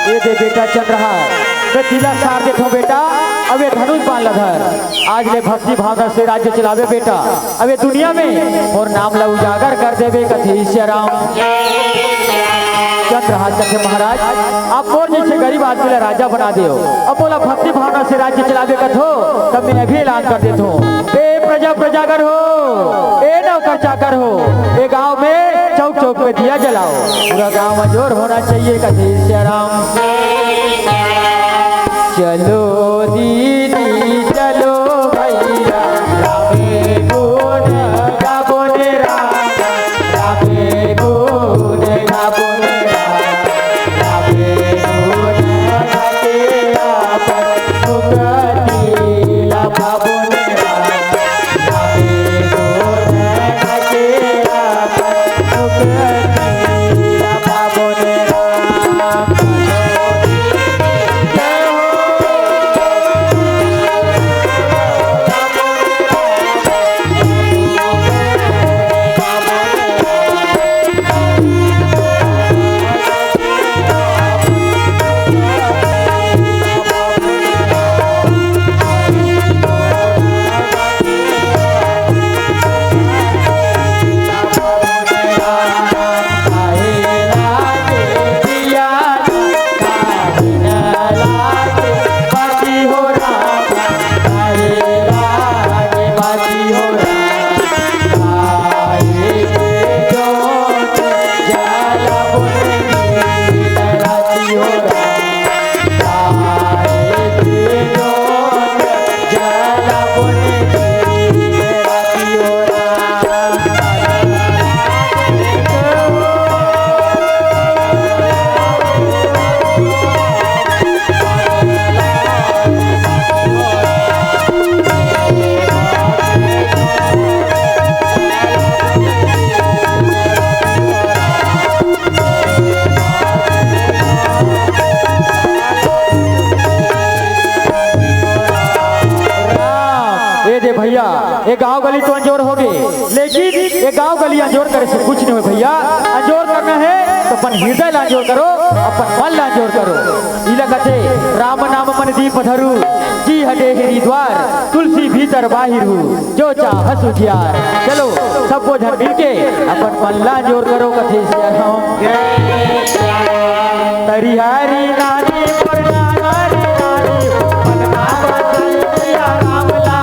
ए दे बेटा चंद्रहास, मैं तिलक सार देथों बेटा, अब ए धनुष बाण ल धर। आज ले भक्ति भावना से राज्य चलाबे बेटा, अब ए दुनिया में मोर नाम ल उजागर कर देबे कथे सियाराम। चंद्रहास कथे महाराज, आप मोर जइसे गरीब आदमी ल राजा बना देव, अब मोला भक्ति भावना से राज्य चलाबे कथो, तब मैं अभी ऐलान कर देथों। ए प्रजा प्रजागण हो, ए नौकर चाकर हो, ए गांव में चौक चौक पे दिया जलाव, पूरा गांव अंजोर होना चाहिए कथे सियाराम। चलो दीदी चलो भैया, रामे गुण गाबो ने राम, रामे गुण गाबो ने राम, रामे गुण गाके आपन मुक्ति ला पाबो ने राम। ए दे भैया, ए गांव गली तो अंजोर होगे, लेकिन ए गांव गली अंजोर करे से कुछ नइ होय भैया। अपन हृदय ला जोर करो, अपन मन ला जोर करो। इला कथे, "राम नाम मन दीप धरू, जी हटे हरि द्वार, तुलसी भीतर बाहिर हू, जो चाहस उजियार।" चलो, सबो झन मिलके अपन मन ला जोर करो, कथे सिया राम। तरिहारी नानी मोर नाना रे नानी, मन मा बसल सिया राम ला।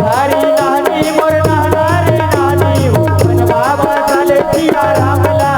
हरी नानी मोर नाना रे नानी, मन मा बसल सिया राम ला।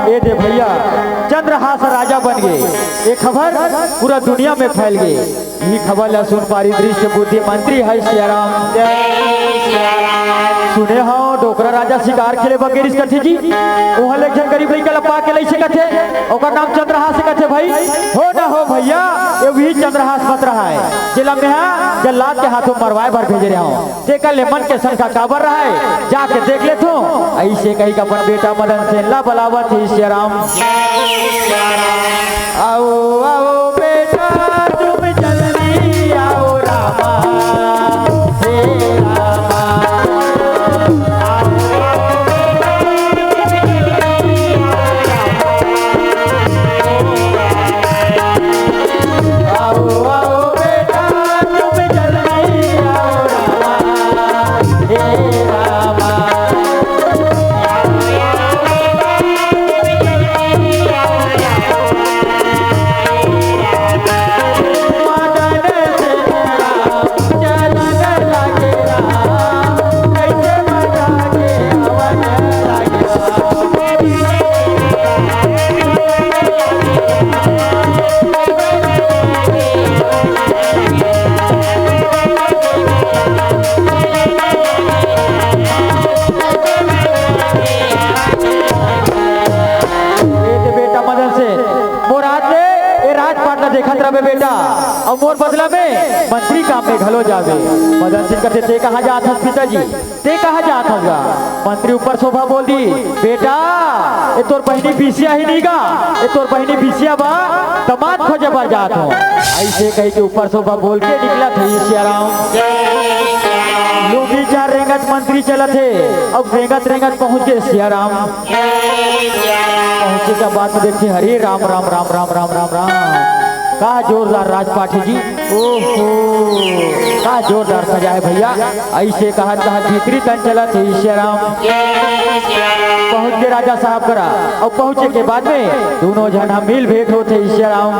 ए दे भैया, चंद्रहास राजा बन गे। ये खबर पूरा दुनिया में फैल गे। इही खबर ला सुन पारी दृष्ट बुद्धि मंत्री है सियाराम। सुने हो, डोकरा राजा शिकार खेले बर गे रिहिस कथे जी। ओहा ले एक झन गरीब लइका ला पा के लइसे कथे, ओकर नाम चंद्रहास कथे भाई। हो ना हो भैया, ये वही चंद्रहास मत रहा है, जेला मेहा जल्लाद के हाथों मरवाए बर भेजे रहे हो। तेकर ले मन के शंका काबर रहय, जाके देख लेथों। अइसे कहिके अपन बेटा मदन सेन ला बलावत हे सियाराम। आओ, आओ बेटा तुम जल्दी आओ रामा, हे रामा। आओ, आओ बेटा तुम जल्दी आओ रामा, हे रामा। मदन से चलन लगे राम, कैसे बचा के अवन लगे। ए दे बेटा मदन सेन, मोर हाथ ले ए राजपाट ला देखत रहिबे बेटा, अउ मोर बदला में मंत्री काम में घलो जाबे। मदन सेन कथे, "ते कहाँ जात हस पिताजी?" ते कहाँ जात हस गा? मंत्री ऊपर शोभा बोल दिस, "बेटा, ए तोर बहिनी बिसिया ही नहीं गा, ए तोर बहिनी बिसिया बर दमाद खोजे बर जात हों।" अइसे कहिके ऊपर शोभा बोल के निकलत हे सियाराम। लुंगी चार रेंगत मंत्री चलत हे, अब रेंगत रेंगत पहुँच गे सियाराम। पहुँचे के बाद में देखथे, हरे राम, राम, राम। का जोरदार राजपाट हे जी। ओहो, का जोरदार सजा हे भैया। अइसे कहत कहत भीतरी तन चलत हे सियाराम। पहुँच गे राजा साहब करा, अउ पहुँचे के बाद में दूनों झन ह मिल भेंट होत हे सियाराम।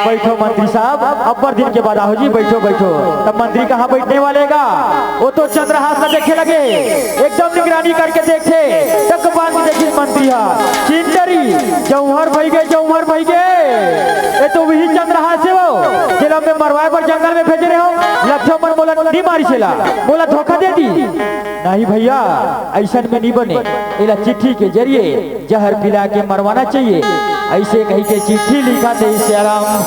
बइठो मंत्री साहब, अब्बड़ दिन के बाद आहो जी, बइठो, बइठो। तब मंत्री कहाँ बइठने वाले गा? ओ तो चंद्रहास ला देखे लगे, एकदम निगरानी करके देखथे, तक बांध के देखिस मंत्री हा, "चिंटरी, जौहर भई गे, जौहर भई गे, ए तो वही चंद्रहास हे वो, जेला मैं मरवाए बर जंगल में भेजे रहे हों, लगथे मन मोला नी मारिस एला, मोला धोखा दे दिस।" "नहीं भैया, अइसन में नी बने, एला चिट्ठी के जरिए जहर पिला के मरवाना चाहिए।" अइसे कहिके चिट्ठी लिखत हे सियाराम।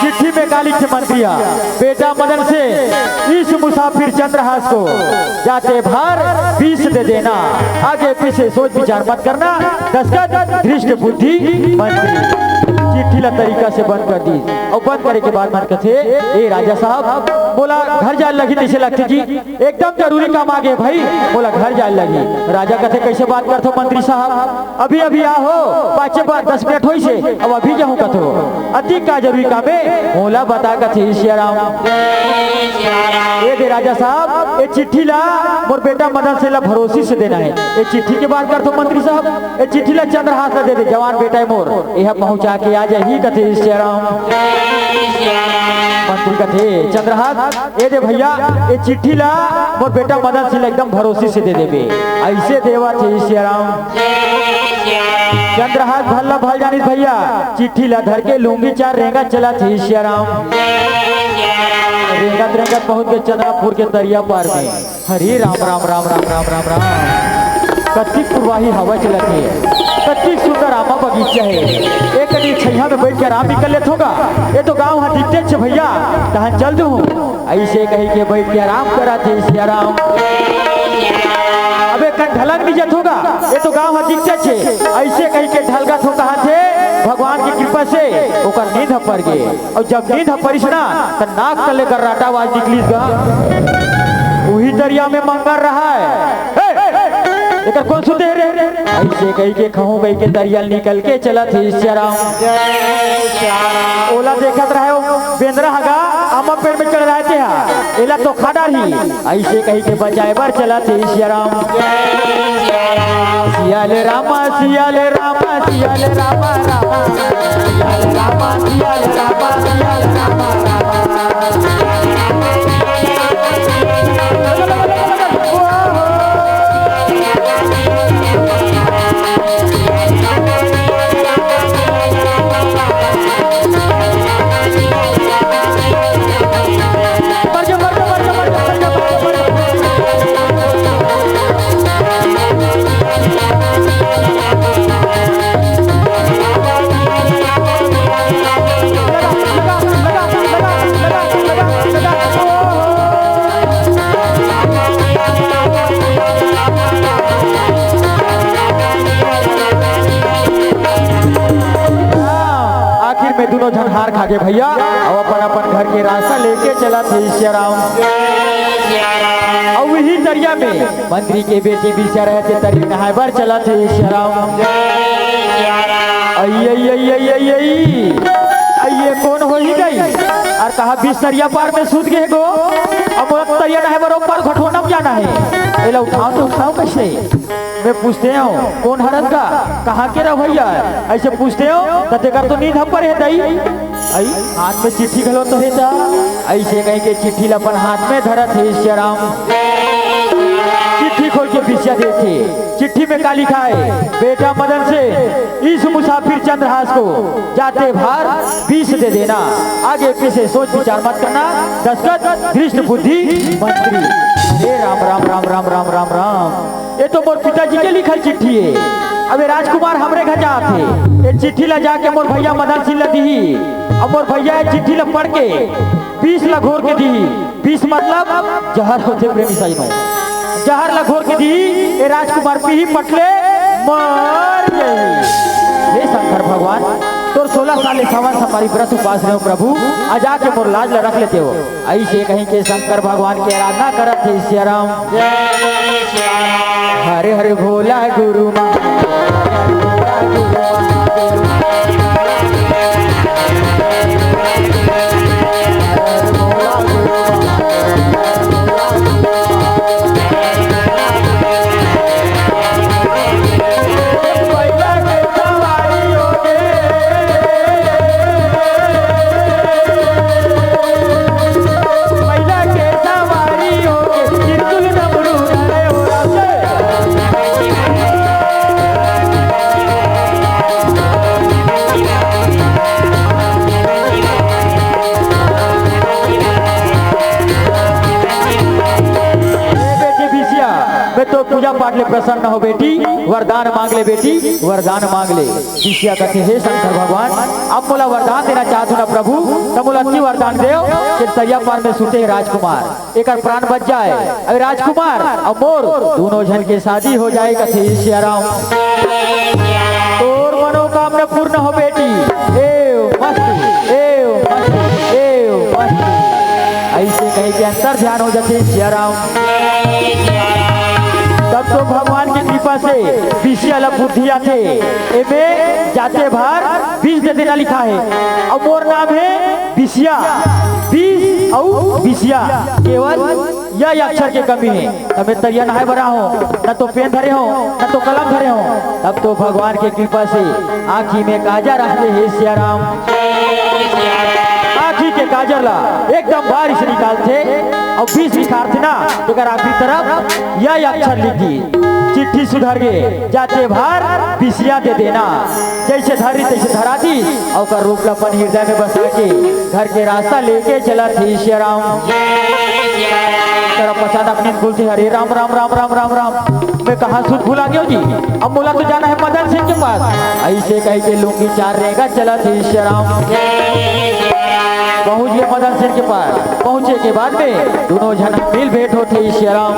चिट्ठी में का लिखथे मंत्री हा, "बेटा मदन सेन, इस मुसाफिर चंद्रहास को जाते भर विष दे देना, आगे पीछे सोच विचार मत करना।" दस्तखत धृष्ट बुद्धि मंत्री। चिट्ठी ला तरीका से बंद कर दिस, अउ बंद करे के बाद मन कथे, "ए राजा साहब, मोला घर जाए लगही तइसे लगथे जी।" एकदम जरूरी काम आ गे भाई, मोला घर जाए लगही। राजा कथे, "कइसे बात करथो मंत्री साहब? अभी अभी आ हो, पाँचे बार दस मिनट होइस हे, अब अभी जाहूँ कथो। अतिक का जरूरी काम हे, मोला बता," कथे सियाराम। ए दे राजा साहब, ए चिट्ठी ला मोर बेटा मदन सेन ला भरोसी से देना हे। ए चिट्ठी के बात करथो मंत्री साहब, ए चिट्ठी ला चंद्रहास ला दे दे, जवान बेटा हे मोर, एहा पहुँचा के आ जाही। ही कथे सियाराम। मंत्री कथे, "चंद्रहास, ए दे भइया, ए चिट्ठी ला मोर बेटा मदन सिंह ला एकदम भरोसे से दे देबे।" अइसे देवत हे सियाराम। चंद्रहास भल्ला भल जानिस भइया, चिट्ठी ला धर के लुंगी चार रेंगत चलत हे सियाराम। रेंगत रेंगत पहुंच के चंद्रापुर के तरिया पार में। हरे राम, राम, राम। कतिक पुरवाही हवा चलत हे, कतिक सुंदर आमा बगीचा हे। एक कनी छइहां में बइठ के आराम भी कर लेथों गा। ए तो गांव ह दिखतेच हे भइया, तहां चल दूहूं। अइसे कहि के बइठ के आराम करत हे सियाराम। अब एक कन ढलन भी जथों गा, ए तो गांव ह दिखतेच हे। अइसे कहि के ढलगत हों कहत हे, भगवान के कृपा से ओकर नींद ह पर गे। अउ जब नींद ह परिस ना, त नाक तले गर्राटा आवाज निकलिस गा। उही तरिया में मंगर रहय। "ए, एकर कोन सुते हे रे?" अइसे कहि के खहूं कहि के तरिया ले निकल के चलत हे सियाराम। ओला देखत रहय ओ बेंदरा ह गा, आमा पेड़ में चढ़ रहय तेहा, एला तो खा डारही। अइसे कहि के बचाए बर चलत हे सियाराम। सिया ले रामा, सिया ले रामा, सिया ले रामा, रामा। सिया ले रामा, सिया ले रामा, सिया ले रामा, रामा। आखिर में दूनों झन हार खा गे भइया, अउ अपन अपन घर के रास्ता लेके चलत हे सियाराम। अउ इही तरिया में मंत्री के बेटी बिसिया रहय ते तरी नहाय बर चलत हे सियाराम। अई, अई, अई, अई, अई, अई। अई, ये कोन होही गई? अउ कहां बिसतरिया पार में सुत गे गो? अब मोला तरिया नहाय बर ओ पार घटोना म जाना हे। एला उठाओं तो उठाओं कइसे? मैं पूछतेंव, "कोन हरस गा? कहां के रह भइया?" अइसे पूछतेंव, त तेकर तो नींद ह परे हे दई। अई, हाथ में चिट्ठी घलो तो हे त। अइसे कहि के चिट्ठी ल अपन हाथ में धरत हे सियाराम। चिट्ठी खोल के बिसिया देखथे। चिट्ठी में का लिखाय? "बेटा मदन सिंह, इस मुसाफिर चंद्रहास को जाते भार बीस दे देना, आगे पीछे सोच विचार मत करना, दस्तखत धृष्ट बुद्धि मंत्री।" हे राम, राम, राम। ए तो मोर पिताजी के लिखल चिट्ठी हे। अब ए राजकुमार हमरे घर जात हे, ए चिट्ठी ला जाके मोर भइया मदन सिंह ला दिही। अब मोर भइया ए चिट्ठी ला पढ़ के बीस ला घोर के दिही। बीस मतलब जहर होथे प्रेमी सजनो। जहर ला घोर के दिही, ए राजकुमार पीही पटले मर जाही। हे शंकर भगवान, तोर सोलह साल ले सावन सोमवारी व्रत उपास रहेंव प्रभु, आ जाके मोर लाज ला रख लेतेव। अइसे कहि के शंकर भगवान के आराधना करत हे सियाराम। हरे हरे भोला गुरु मा। ए बेटी बिसिया, मैं तो पूजा पाठ ले प्रसन्न हों बेटी, वरदान मांग ले बेटी, वरदान मांग ले। बिसिया कथे, "हे शंकर भगवान, अब मोला वरदान देना चाहत हूं ना प्रभु, त मोला अतकी वरदान देव कि तरिया पार में सुते राजकुमार, एकर प्राण बच जाय, अउ राजकुमार अउ मोर दूनों झन के शादी हो जाय," कथे सियाराम। तोर मनोकामना पूर्ण हो बेटी, एव मस्तु, एव मस्तु, एव मस्तु। अइसे कहि के अंतर ध्यान हो जाथे सियाराम। तब तो भगवान के कृपा से बिसिया ला बुद्धि आथे। एमे जाते भार बीस दे देना लिखाय हे, अउ मोर नाम हे बिसिया। बीस अउ बिसिया, केवल य अक्षर के कमी हे। त मैं तरिया नहाय बर आहूं, न तो पेन धरे हों, न तो कलम धरे हों। तब तो भगवान के कृपा से आँखी में काजर आथे हे सियाराम। आँखी के काजर ला एकदम बारिश निकालथे अउ बीस निखारथे ना, तेकर आखिरी तरफ य अक्षर लिख दी। चिट्ठी सुधर गे, जाते भार बिसिया दे देना। जइसे धरी तइसे धरा दी, अउ ओकर रूप ला अपन हृदय में बसा के घर के रास्ता लेके चलत हे सियाराम। तेरा पछान अपने बोलथे, "अरे राम, राम, राम, राम, राम, राम, मैं कहाँ सुध भुला गेंव जी, अब मोला तो जाना हे मदन सिंह के पास।" अइसे कहिके लुंगी चार रेंगा चलत हे सियाराम। पहुँच गे मदन सिंह के पास। पहुँचे के बाद में दूनों झन मिल भेंट होथे सियाराम।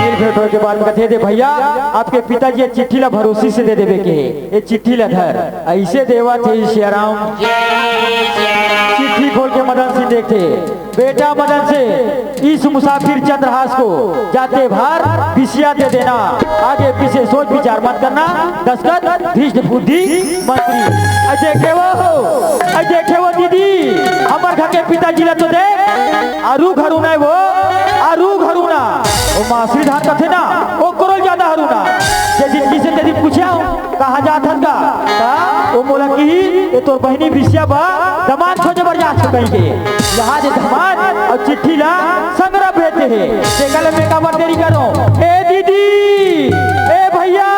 मिल भेंट होय के बाद में कथे, "दे भइया, आपके पिताजी ये चिट्ठी ला भरोसी से दे देबे के हे, ये चिट्ठी ला धर।" अइसे देवत हे सियाराम। चिट्ठी खोल के मदन सिंह देखथे, "बेटा मदन सिंह, इस मुसाफिर चंद्रहास को जाते भार बिसिया दे देना, आगे पीछे सोच विचार मत करना।" दस्तखत भ्रष्ट बुद्धि मंत्री। अइ देखे वो, अइ देखे वो दीदी, हमर घर के पिताजी ला तो देख, आरू घरू ना हे वो, आरू घरू ना। वो मासरी धान कथे ना, ओकरो ले जादा हरू ना। जे दिन किसे ते दिन पूछे हंव, "कहाँ जात हस गा?" त वो मोला किही, "ये तोर बहिनी बिसिया बर दमांद खोजे बर जात हंव" कहिके। इहाँ दे दमांद अउ चिट्ठी ला संघरा भेज दे हे। तेकर ले मैं काबर देरी करों? ए दीदी, ए भइया,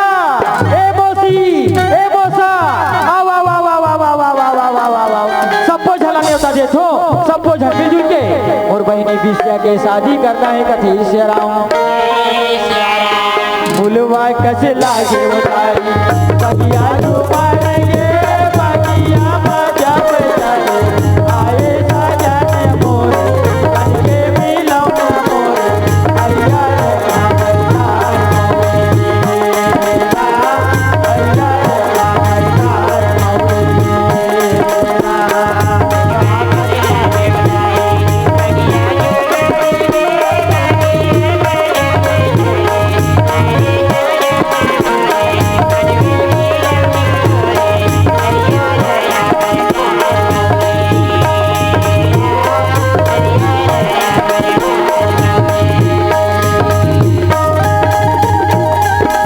ए मौसी, ए मौसा, आव, आव, आव। सब्बो झन ला नेवता देथों, सब्बो झन मिलजुल के मोर बहिनी बिसिया के शादी करना हे कथे सियाराम। फुलवा कस लागे उधारी, बगिया झूमर गे, बगिया में जब तक आए साजन मोर, बन के मिलौना मोर, हरियर हरियर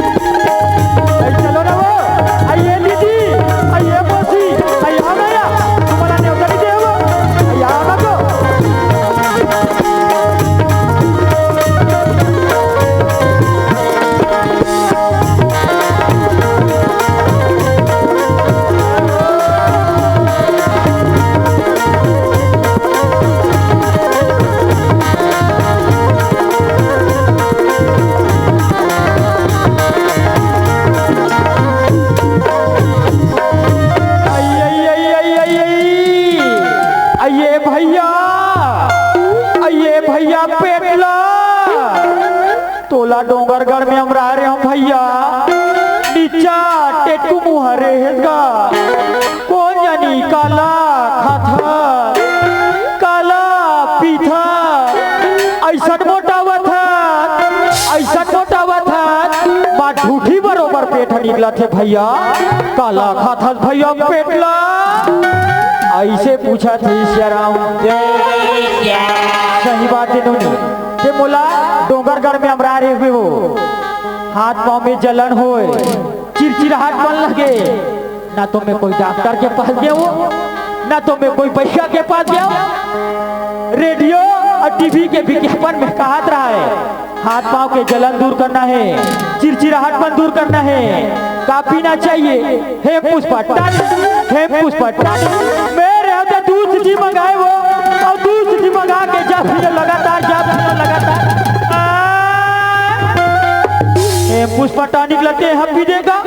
अरे चलो ना वो, अरे ये दीदी, अरे ये मौसी, अरे आओ ना यार, तुम्हारा नेवता नहीं दे वो, अरे आओ ना तो। अइये भइया, अइये भइया पेटला, तोला डोंगरगढ़ में अमराय रेहेंव भइया, निच्चा टेटकू मुँह रेहेस गा। कोन जनी काला खाथस, काला पीथस, अइसन मोटावत हस, अइसन मोटावत हस, माँ ढूठी बरोबर पेट ह निकलत हे भइया, काला खाथस भइया पेट ला? अइसे पूछत हे सियाराम। सही बात हे नोनी, ते मोला डोंगरगढ़ में अमराय रेहे हो, हाथ पाँव में जलन होय, चिरचिराहट मन लगे, ना तो मैं कोई डॉक्टर के पास गेंव, ना तो मैं कोई वैद्य के पास गेंव। रेडियो अउ टीवी के विज्ञापन में कहत रहय, हाथ पाँव के जलन दूर करना हे, चिरचिराहट मन दूर करना हे, का पीना चाहिए? हेम पुष्पा टॉनिक, हेम पुष्पा टॉनिक। मैं रेहेंव त दू सीसी मंगाए हो, अउ दू सीसी मंगा के जा पी लेंव लगातार, जा पी लेंव लगातार। आ, हेम पुष्पा टॉनिक ल ते ह पी दे गा।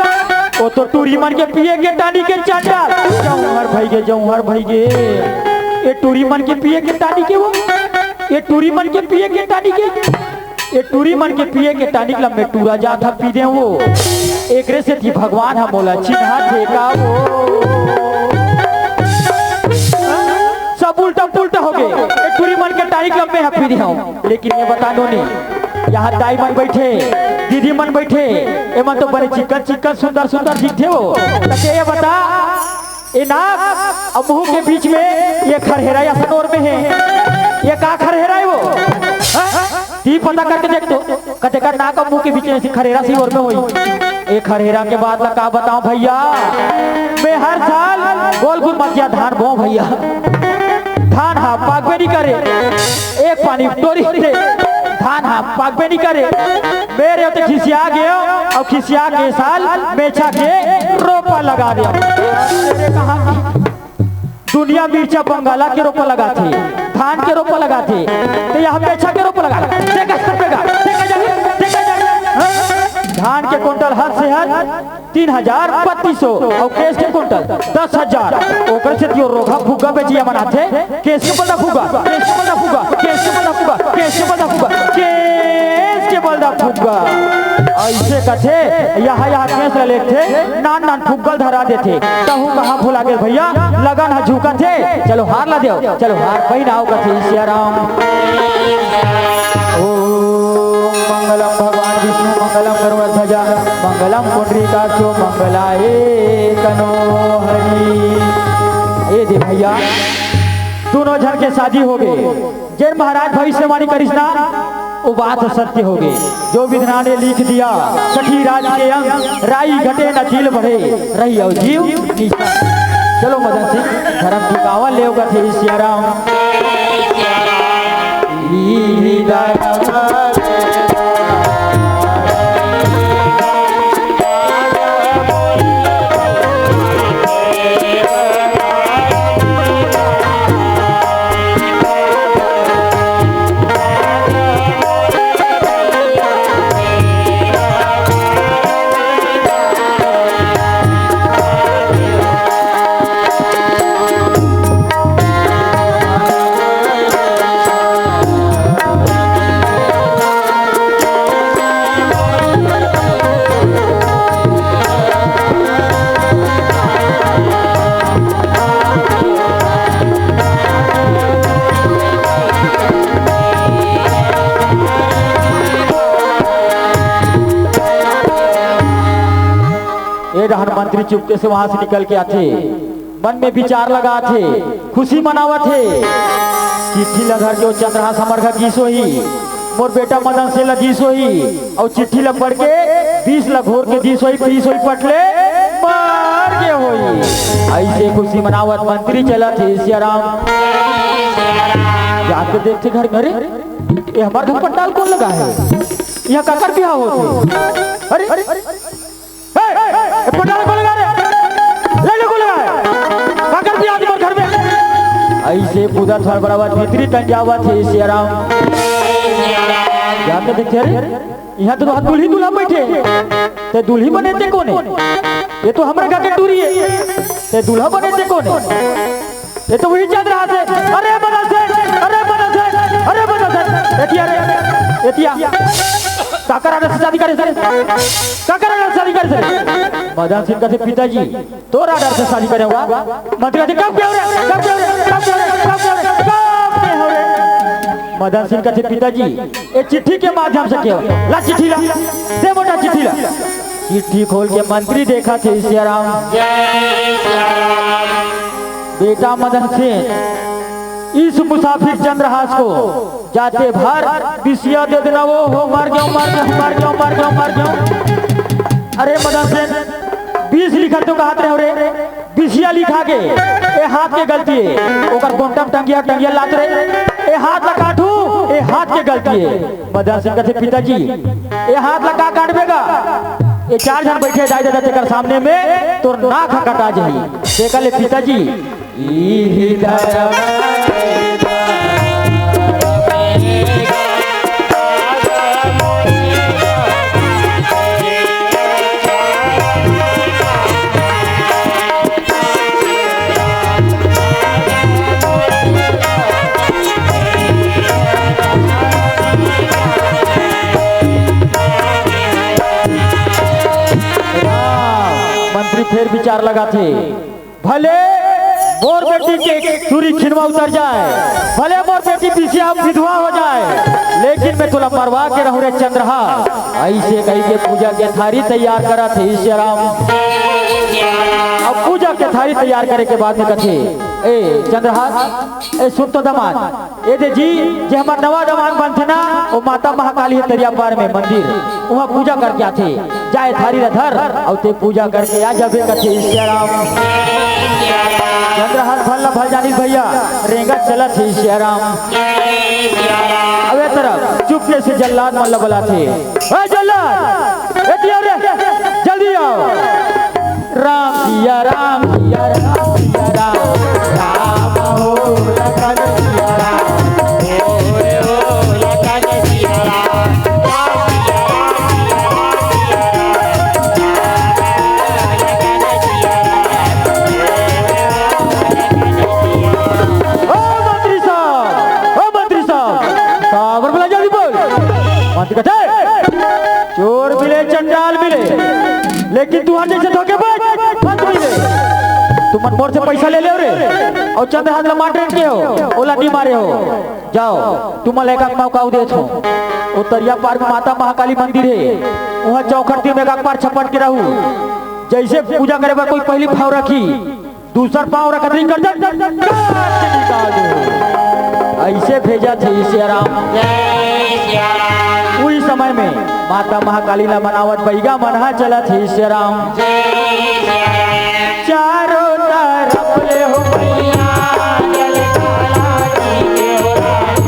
ओ तो टूरी मन के पिए के टॉनिक ए चंडाल। जौहर भइगे, जौहर भइगे। ए टूरी मन के पिए के टॉनिक ए वो। ए टूरी मन के पिए के टॉनिक ए। ए टूरी मन के पिए के टॉनिक ल मैं टूरा जात हंव पी देंव वो। एकरे सेती भगवान ह मोला चिन्हाथे का वो। सब उल्टा पुल्टा होगे। ए टूरी मन के टॉनिक ल मैं ह पी देंव। लेकिन ये बता नोनी, इहाँ दाई मन बइठे, दीदी मन बइठे, एमन तो बड़े चिक्कन चिक्कन सुंदर सुंदर दिखथे वो। त ये बता, ए नाक अउ मुंह के बीच में ये खरहेरा या सनोर में हे। ये का खरहेरा हे वो? हाँ? ती पता करके देख तो। कते का नाक अउ मुंह के बीच में से खरहेरा सी ओर में होई। ए खरहेरा के बात ला का बताओं भइया, मैं हर साल गोल गुरमतिया धान बोंव भइया, धान हा पाकबे नहीं करे। एक पानी टोरी थे, धान हा पाकबे नहीं करे। मेरे तो खिसिया गयो अउ खिसिया के साल मेछा के रोपा लगा दिया। तेरे कहाँ की दुनिया मिर्चा बंगाला के रोपा लगाथे, धान के रोपा लगाथे, त यहाँ मेछा के रोपा लगा। देखा सर पे का, देखा जाए, देखा जाए। हाँ? धान के कुंटल हर से हर तीन हजार बत्तीस सौ अउ केस के कुंटल दस हजार। ओकर से तियो रोघा फुग्गा बेचिया मनाथे। केस के बलदा फुग्गा, केस के बलदा फुग्गा, केस के बलदा फुग्गा, केस के बलदा फुग्गा, केस के बलदा फुग्गा। अइसे कथे, यहाँ, यहाँ केस ल लेथे, नान नान फुग्गल धरा देथे। तहु कहाँ भुला गेल भइया, लगन ह झुकथे। चलो हार ला देव, चलो हार पहिनाव कथे सियाराम। ओम मंगलम भगवान विष्णु मंगलम गरुड़ ध्वजा मंगलम पुंडरीकाक्षो मंगलाय तनो हरि। ए दे भइया, दोनों झन के शादी हो गे। जेन महाराज भविष्यवाणी करिस ना, वो बात सत्य हो गे। जो विधना ने लिख दिया, सखी राज के अंग, राई घटे न कील बढ़े, रही अउ जीव निशा। चलो मदन सिंह, धर्म की गावा लेव कथे सियाराम। ए डहर मंत्री चुपके से वहां से निकल के आथे, मन में विचार लगात हे, खुशी मनावत हे। चिट्ठी ल धर के ओ चंद्रहास हमर घर गिस होही, मोर बेटा मदन सेन ल दिस होही, अउ चिट्ठी ल पढ़ के विष ल घोर के दिस होही, पीस होही, पटले मर गे होही। अइसे खुशी मनावत मंत्री चलत हे सियाराम। जाके देखथे घर में, अरे, ये हमर घर पंडाल कोन लगा हे? यहाँ काकर बिहाव होथे? अरे, ए, ए, पंडाल कोन लगा रे? ले ले कोन लगा हे? काकर बिहाव हे मोर घर में? अइसे पूजा थोड़ा बड़ा बात भीतरी तन जावत हे सियाराम। जाके देखथे, अरे, यहाँ तो दुल्ही दूल्हा बैठे हे। ते दुल्ही बने ते कोन हे? ये तो हमरे घर के टूरी हे। ते दूल्हा बने ते कोन हे? ये तो वही चंद्रहास हे। अरे मदन सेन, अरे मदन सेन, अरे मदन सेन। एतिया रे, एतिया। काकर आदर से शादी करे सर? काकर आदर से शादी करे सर? मदन सेन कथे, पिताजी, तोर आदर से शादी करे होगा। मंत्री कथे, कब के हो रे? कब के हो रे? कब के हो रे? कब के हो रे? कब के हो रे? मदन सेन कथे, पिताजी, ये चिट्ठी के माध्यम से के हो? ला चिट्ठी ला। दे मोटा चिट्ठी ला। चिट्ठी खोल के मंत्री देखथे सियाराम। बेटा मदन सेन, इस मुसाफिर चंद्रहास को जाते भर बिसिया दे देना। वो हो, मर गयो, मर गयो, मर गयो, मर गयो, मर गयो। अरे मदन सेन, बीस लिखत तो कहत रहे हो रे, बिसिया लिखा गे, ए हाथ के गलती हे। ओकर गोंटा म टंगिया, टंगिया लात रे, ए हाथ ला काटू, ए हाथ के गलती हे। मदन सेन कथे, पिताजी, ए हाथ ला का काटबे गा? ए चार झन बैठे दाई ददा तेकर सामने में तोर नाक ह कटा जाही। तेकर ले पिताजी, इही धरम मंत्री फेर विचार लगाथे, भले मोर बेटी के टूरी खिनवा उतर जाए, भले मोर बेटी बिसिया विधवा हो जाए, लेकिन मैं तोला मरवा के रहूं रे चंद्रहास। अइसे कहिके पूजा के थारी तैयार करत हे सियाराम। अब पूजा के थारी तैयार करे के बाद में कथे, "ए चंद्रहास, ए सुन तो दमाद, ए दे जी, जे हमर नवा दमाद बनथे ना, वो माता महाकाली हे तरिया पार में मंदिर, वहाँ पूजा करके आथे, जाए थारी ला धर, अउ ते पूजा करके आ जाबे," कथे सियाराम। चंद्रहास भल ला भल जानिस भैया, रेंगत चलत हे सियाराम। अब ए तरफ चुपके से जल्लाद मन ला बलाथे, "ए जल्लाद, ए दिया रे, जल्दी आओ।" राम सिया राम, सिया राम, सिया राम, राम हो लखन सिया राम, ओए हो लखन सिया राम, राम सिया राम, सिया राम, सिया राम, राम हो लखन सिया राम, ओए हो लखन सिया राम। ओ मंत्री साहब, ओ मंत्री साहब, साहब, बोला जल्दी बोल। मंत्री कहते, "चोर मिले, चंडाल मिले, लेकिन तुंहर जइसे धोखेबाज मत मिले।" तुमन मोर से पइसा ले लेव रे, अउ चंद्रहास ला मार डरे हो, ओला नी मारे हो। जाओ, तुमन ला एक आध मौका अउ देत हो। ओ तरिया पार में माता महाकाली मंदिर हे, उहाँ चौखट तीर में एक आध बार छपट के रहू। जइसे पूजा करे बर कोई पहिली पाँव रखी, दूसर पाँव रखत रही, गर्दन काट के निकाल दे। अइसे भेजत हे सियाराम। जय सियाराम। उही समय में माता महाकाली ला मनावत बइगा मन हा चलत हे सियाराम। जय सियाराम। चारों तरफ ले हो मैया, जय काला जी के हो राम।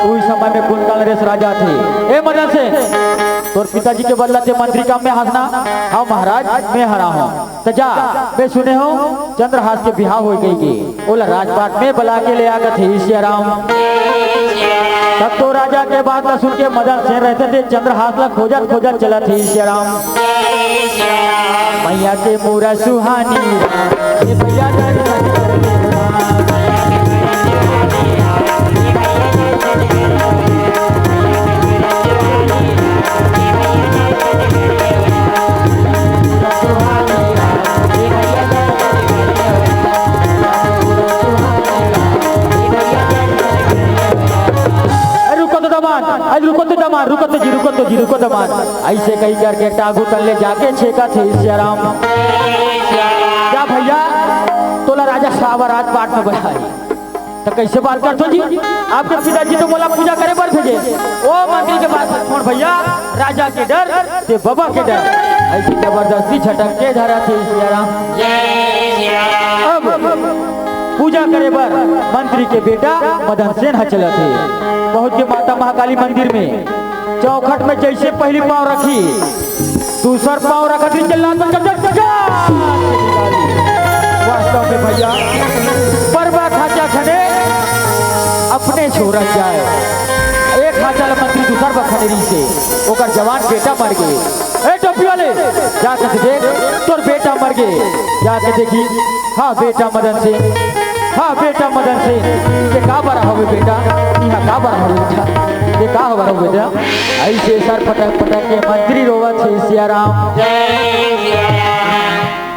उही समय में कुंदन नरेश राजा थे। ए मदन सेन, तोर पिताजी के बदला ते मंत्री काम में हस ना? हाँ महाराज, मैं हरा हूँ। त जा, मैं सुने हूँ चंद्रहास के बिहाव हो गई के, ओला राजपाट में बला के ले आगत हे सियाराम। तब तो राजा के बात ला सुन के मदन सेन रहते थे, चंद्रहास ला खोजत खोजत चलत हे सियाराम। मैया के मोरा सुहानी राम, ए भैया दर्शन कर ले राम। अरे रुको तो दमाद, अरे रुको तो दमाद, रुको तो जी, रुको तो जी, रुको दमाद। अइसे कही करके टागू तन ले जाके छेकत हे सियाराम। जा भैया, तोला राजा साहब राजपाट में बलाही। त कइसे बात करथो जी? आपके पिताजी तो मोला पूजा करे बर भेजे। ओ मंत्री के बात छोड़ भैया, राजा के डर, ते बबा के डर। अइसे जबरदस्ती झटक के धरत हे सियाराम। अब पूजा करे बर मंत्री के बेटा मदन सेन ह चलत हे। पहुंच के माता महाकाली मंदिर में चौखट में जइसे पहिली पाँव रखी, दूसर पाँव रखत ही जल्लाद मन कर, कर, कर, कर। वास्तव में भैया, परबा खांचा खने अपने छोरत जाय। एक खांचा ल मंत्री दूसर बर खने रहिसे, ओकर जवान बेटा मर गे। ए टोपी वाले, जाके देख, तोर बेटा मर गे। जाके देखी, हाँ बेटा मदन सेन, हाँ बेटा मदन सेन, ये का बर हवे बेटा? इहाँ का बर हवे बेटा? ये का बर हवे बेटा? अइसे सर पटक पटक के मंत्री रोवत हे सियाराम।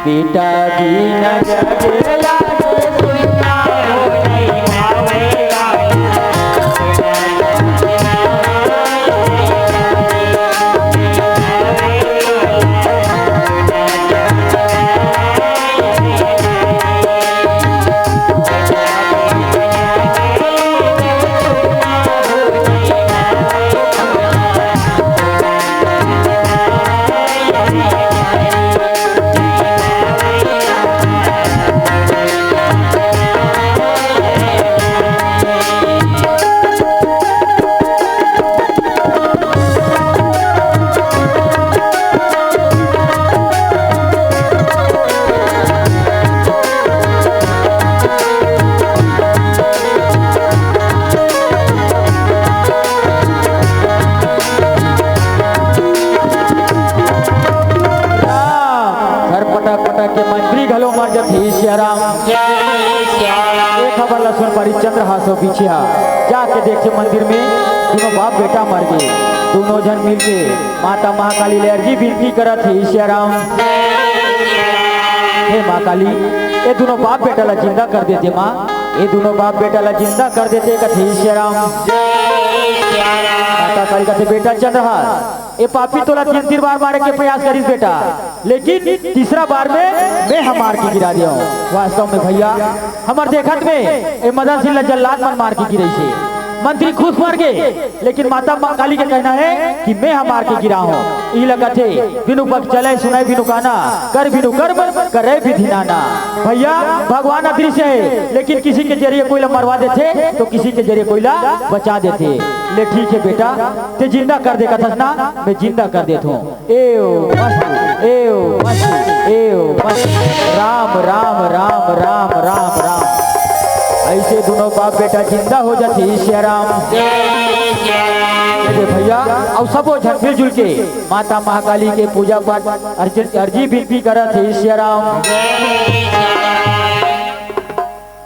बेटा बिना जग लागे सुनना हो नहीं पावेगा। परिचंद्रहास अउ बिछिहा जाके देखे मंदिर में दूनों बाप बेटा मर गे। दूनों झन मिलके माता महाकाली ले अर्जी बिनती करत हे, "हे सियाराम, हे माँ काली, ए दूनों बाप बेटा ला जिंदा कर देते माँ, ए दूनों बाप बेटा ला जिंदा कर देते," कथे, "हे सियाराम।" माता काली कथे, "बेटा चंद्रहास, ए पापी तोला तीन तीन बार मारे के प्रयास करिस बेटा, लेकिन तीसरा बार में मैं ह मार के गिरा देहूं।" वास्तव में भैया, हमर देखत में ए मदन सिंह ला जल्लाद मन मार के गिरइसे। मंत्री खुद मर गे, लेकिन माता मा-, काली के कहना हे कि मैं ह मार के गिराहूं। इही ला कथे, "बिनु पग चले सुने बिनु काना, कर बिनु कर्म करे विधि नाना।" भैया, भगवान अदृश्य हे, लेकिन किसी के जरिए कोई ला मरवा देथे तो किसी के जरिए कोई ला बचा देथे। ले ठीक हे बेटा, ते जिंदा कर दे कथस ना, मैं जिंदा कर देत हूं। एव मस्त, एव मस्त, एव मस्त। राम, राम, राम, राम, राम, राम। अइसे दूनों बाप बेटा जिंदा हो जाथे, सियाराम। ए दे भैया, अउ सबो झन मिलजुल के माता महाकाली के पूजा पाठ, अर्ज-, अर्जी बिनती करत हे, सियाराम।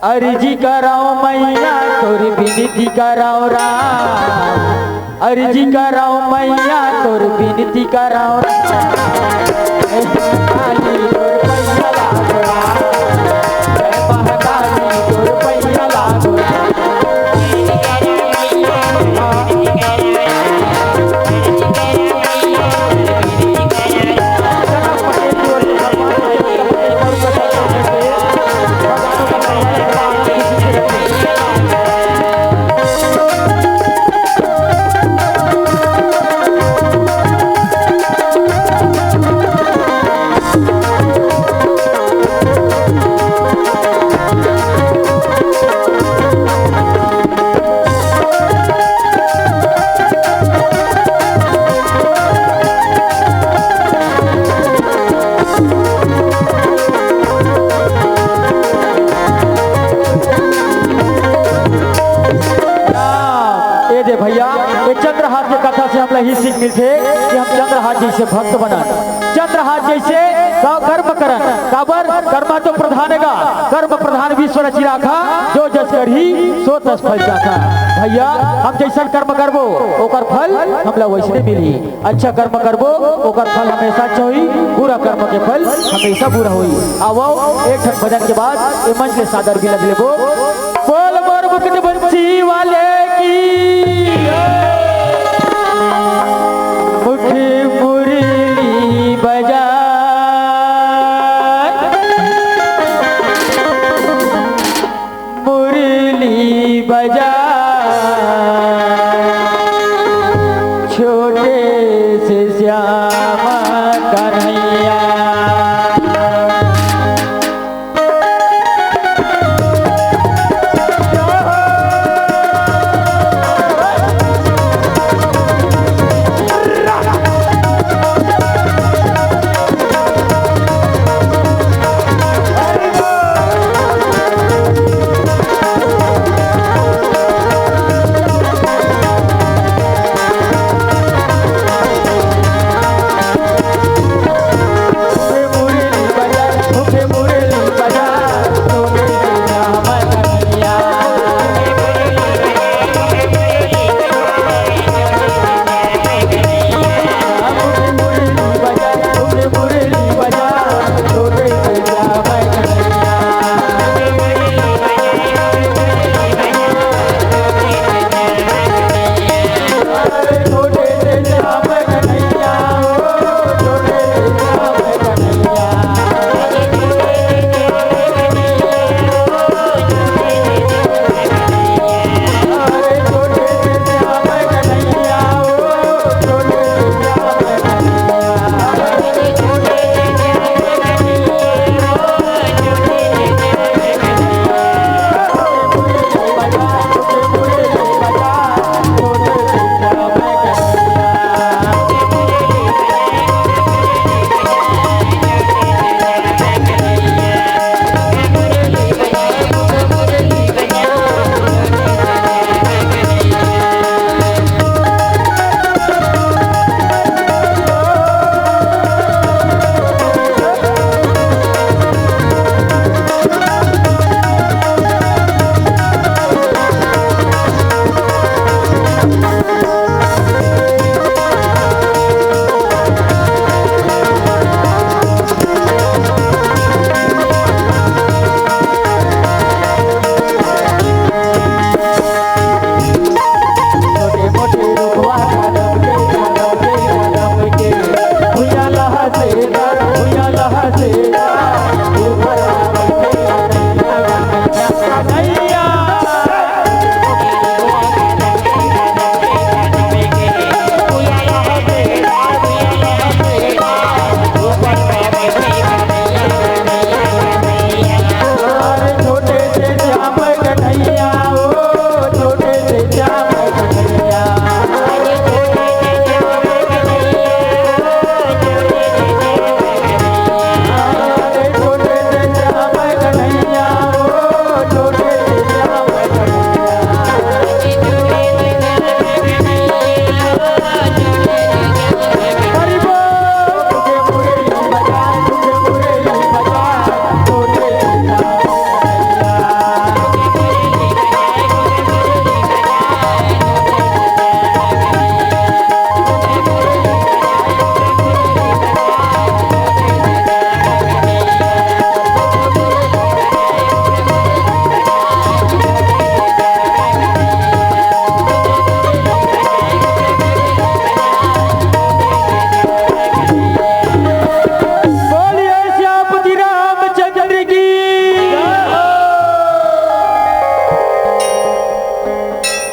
अर्जी करव मैया तोर बिनती करव राम, अर्जी करव मैया तोर बिनती करव राम। ए महाकाली तोर पैया लागो राम, ए महाकाली तोर पैया लागो राम। ए दे भैया, ए चंद्रहास के कथा से हमला ही सीख मिलथे कि हम चंद्रहास जइसे भक्त बनन, चंद्रहास जइसे क-, कर्म करन। काबर? कर्म तो प्रधान हे गा, कर्म प्रधान विश्व रचि राखा, जो जस करही सो तस फल चाखा। भैया, हम जइसन कर्म करबो, ओकर फल हमला वइसने मिलही। अच्छा कर्म करबो, ओकर फल हमेशा अच्छा होही, बुरा कर्म के फल हमेशा बुरा होही। आवव, एक ठन भजन के बाद ए मंच ले सादर बिलग लेबो। बोल मोर मुकुट बंसी वाले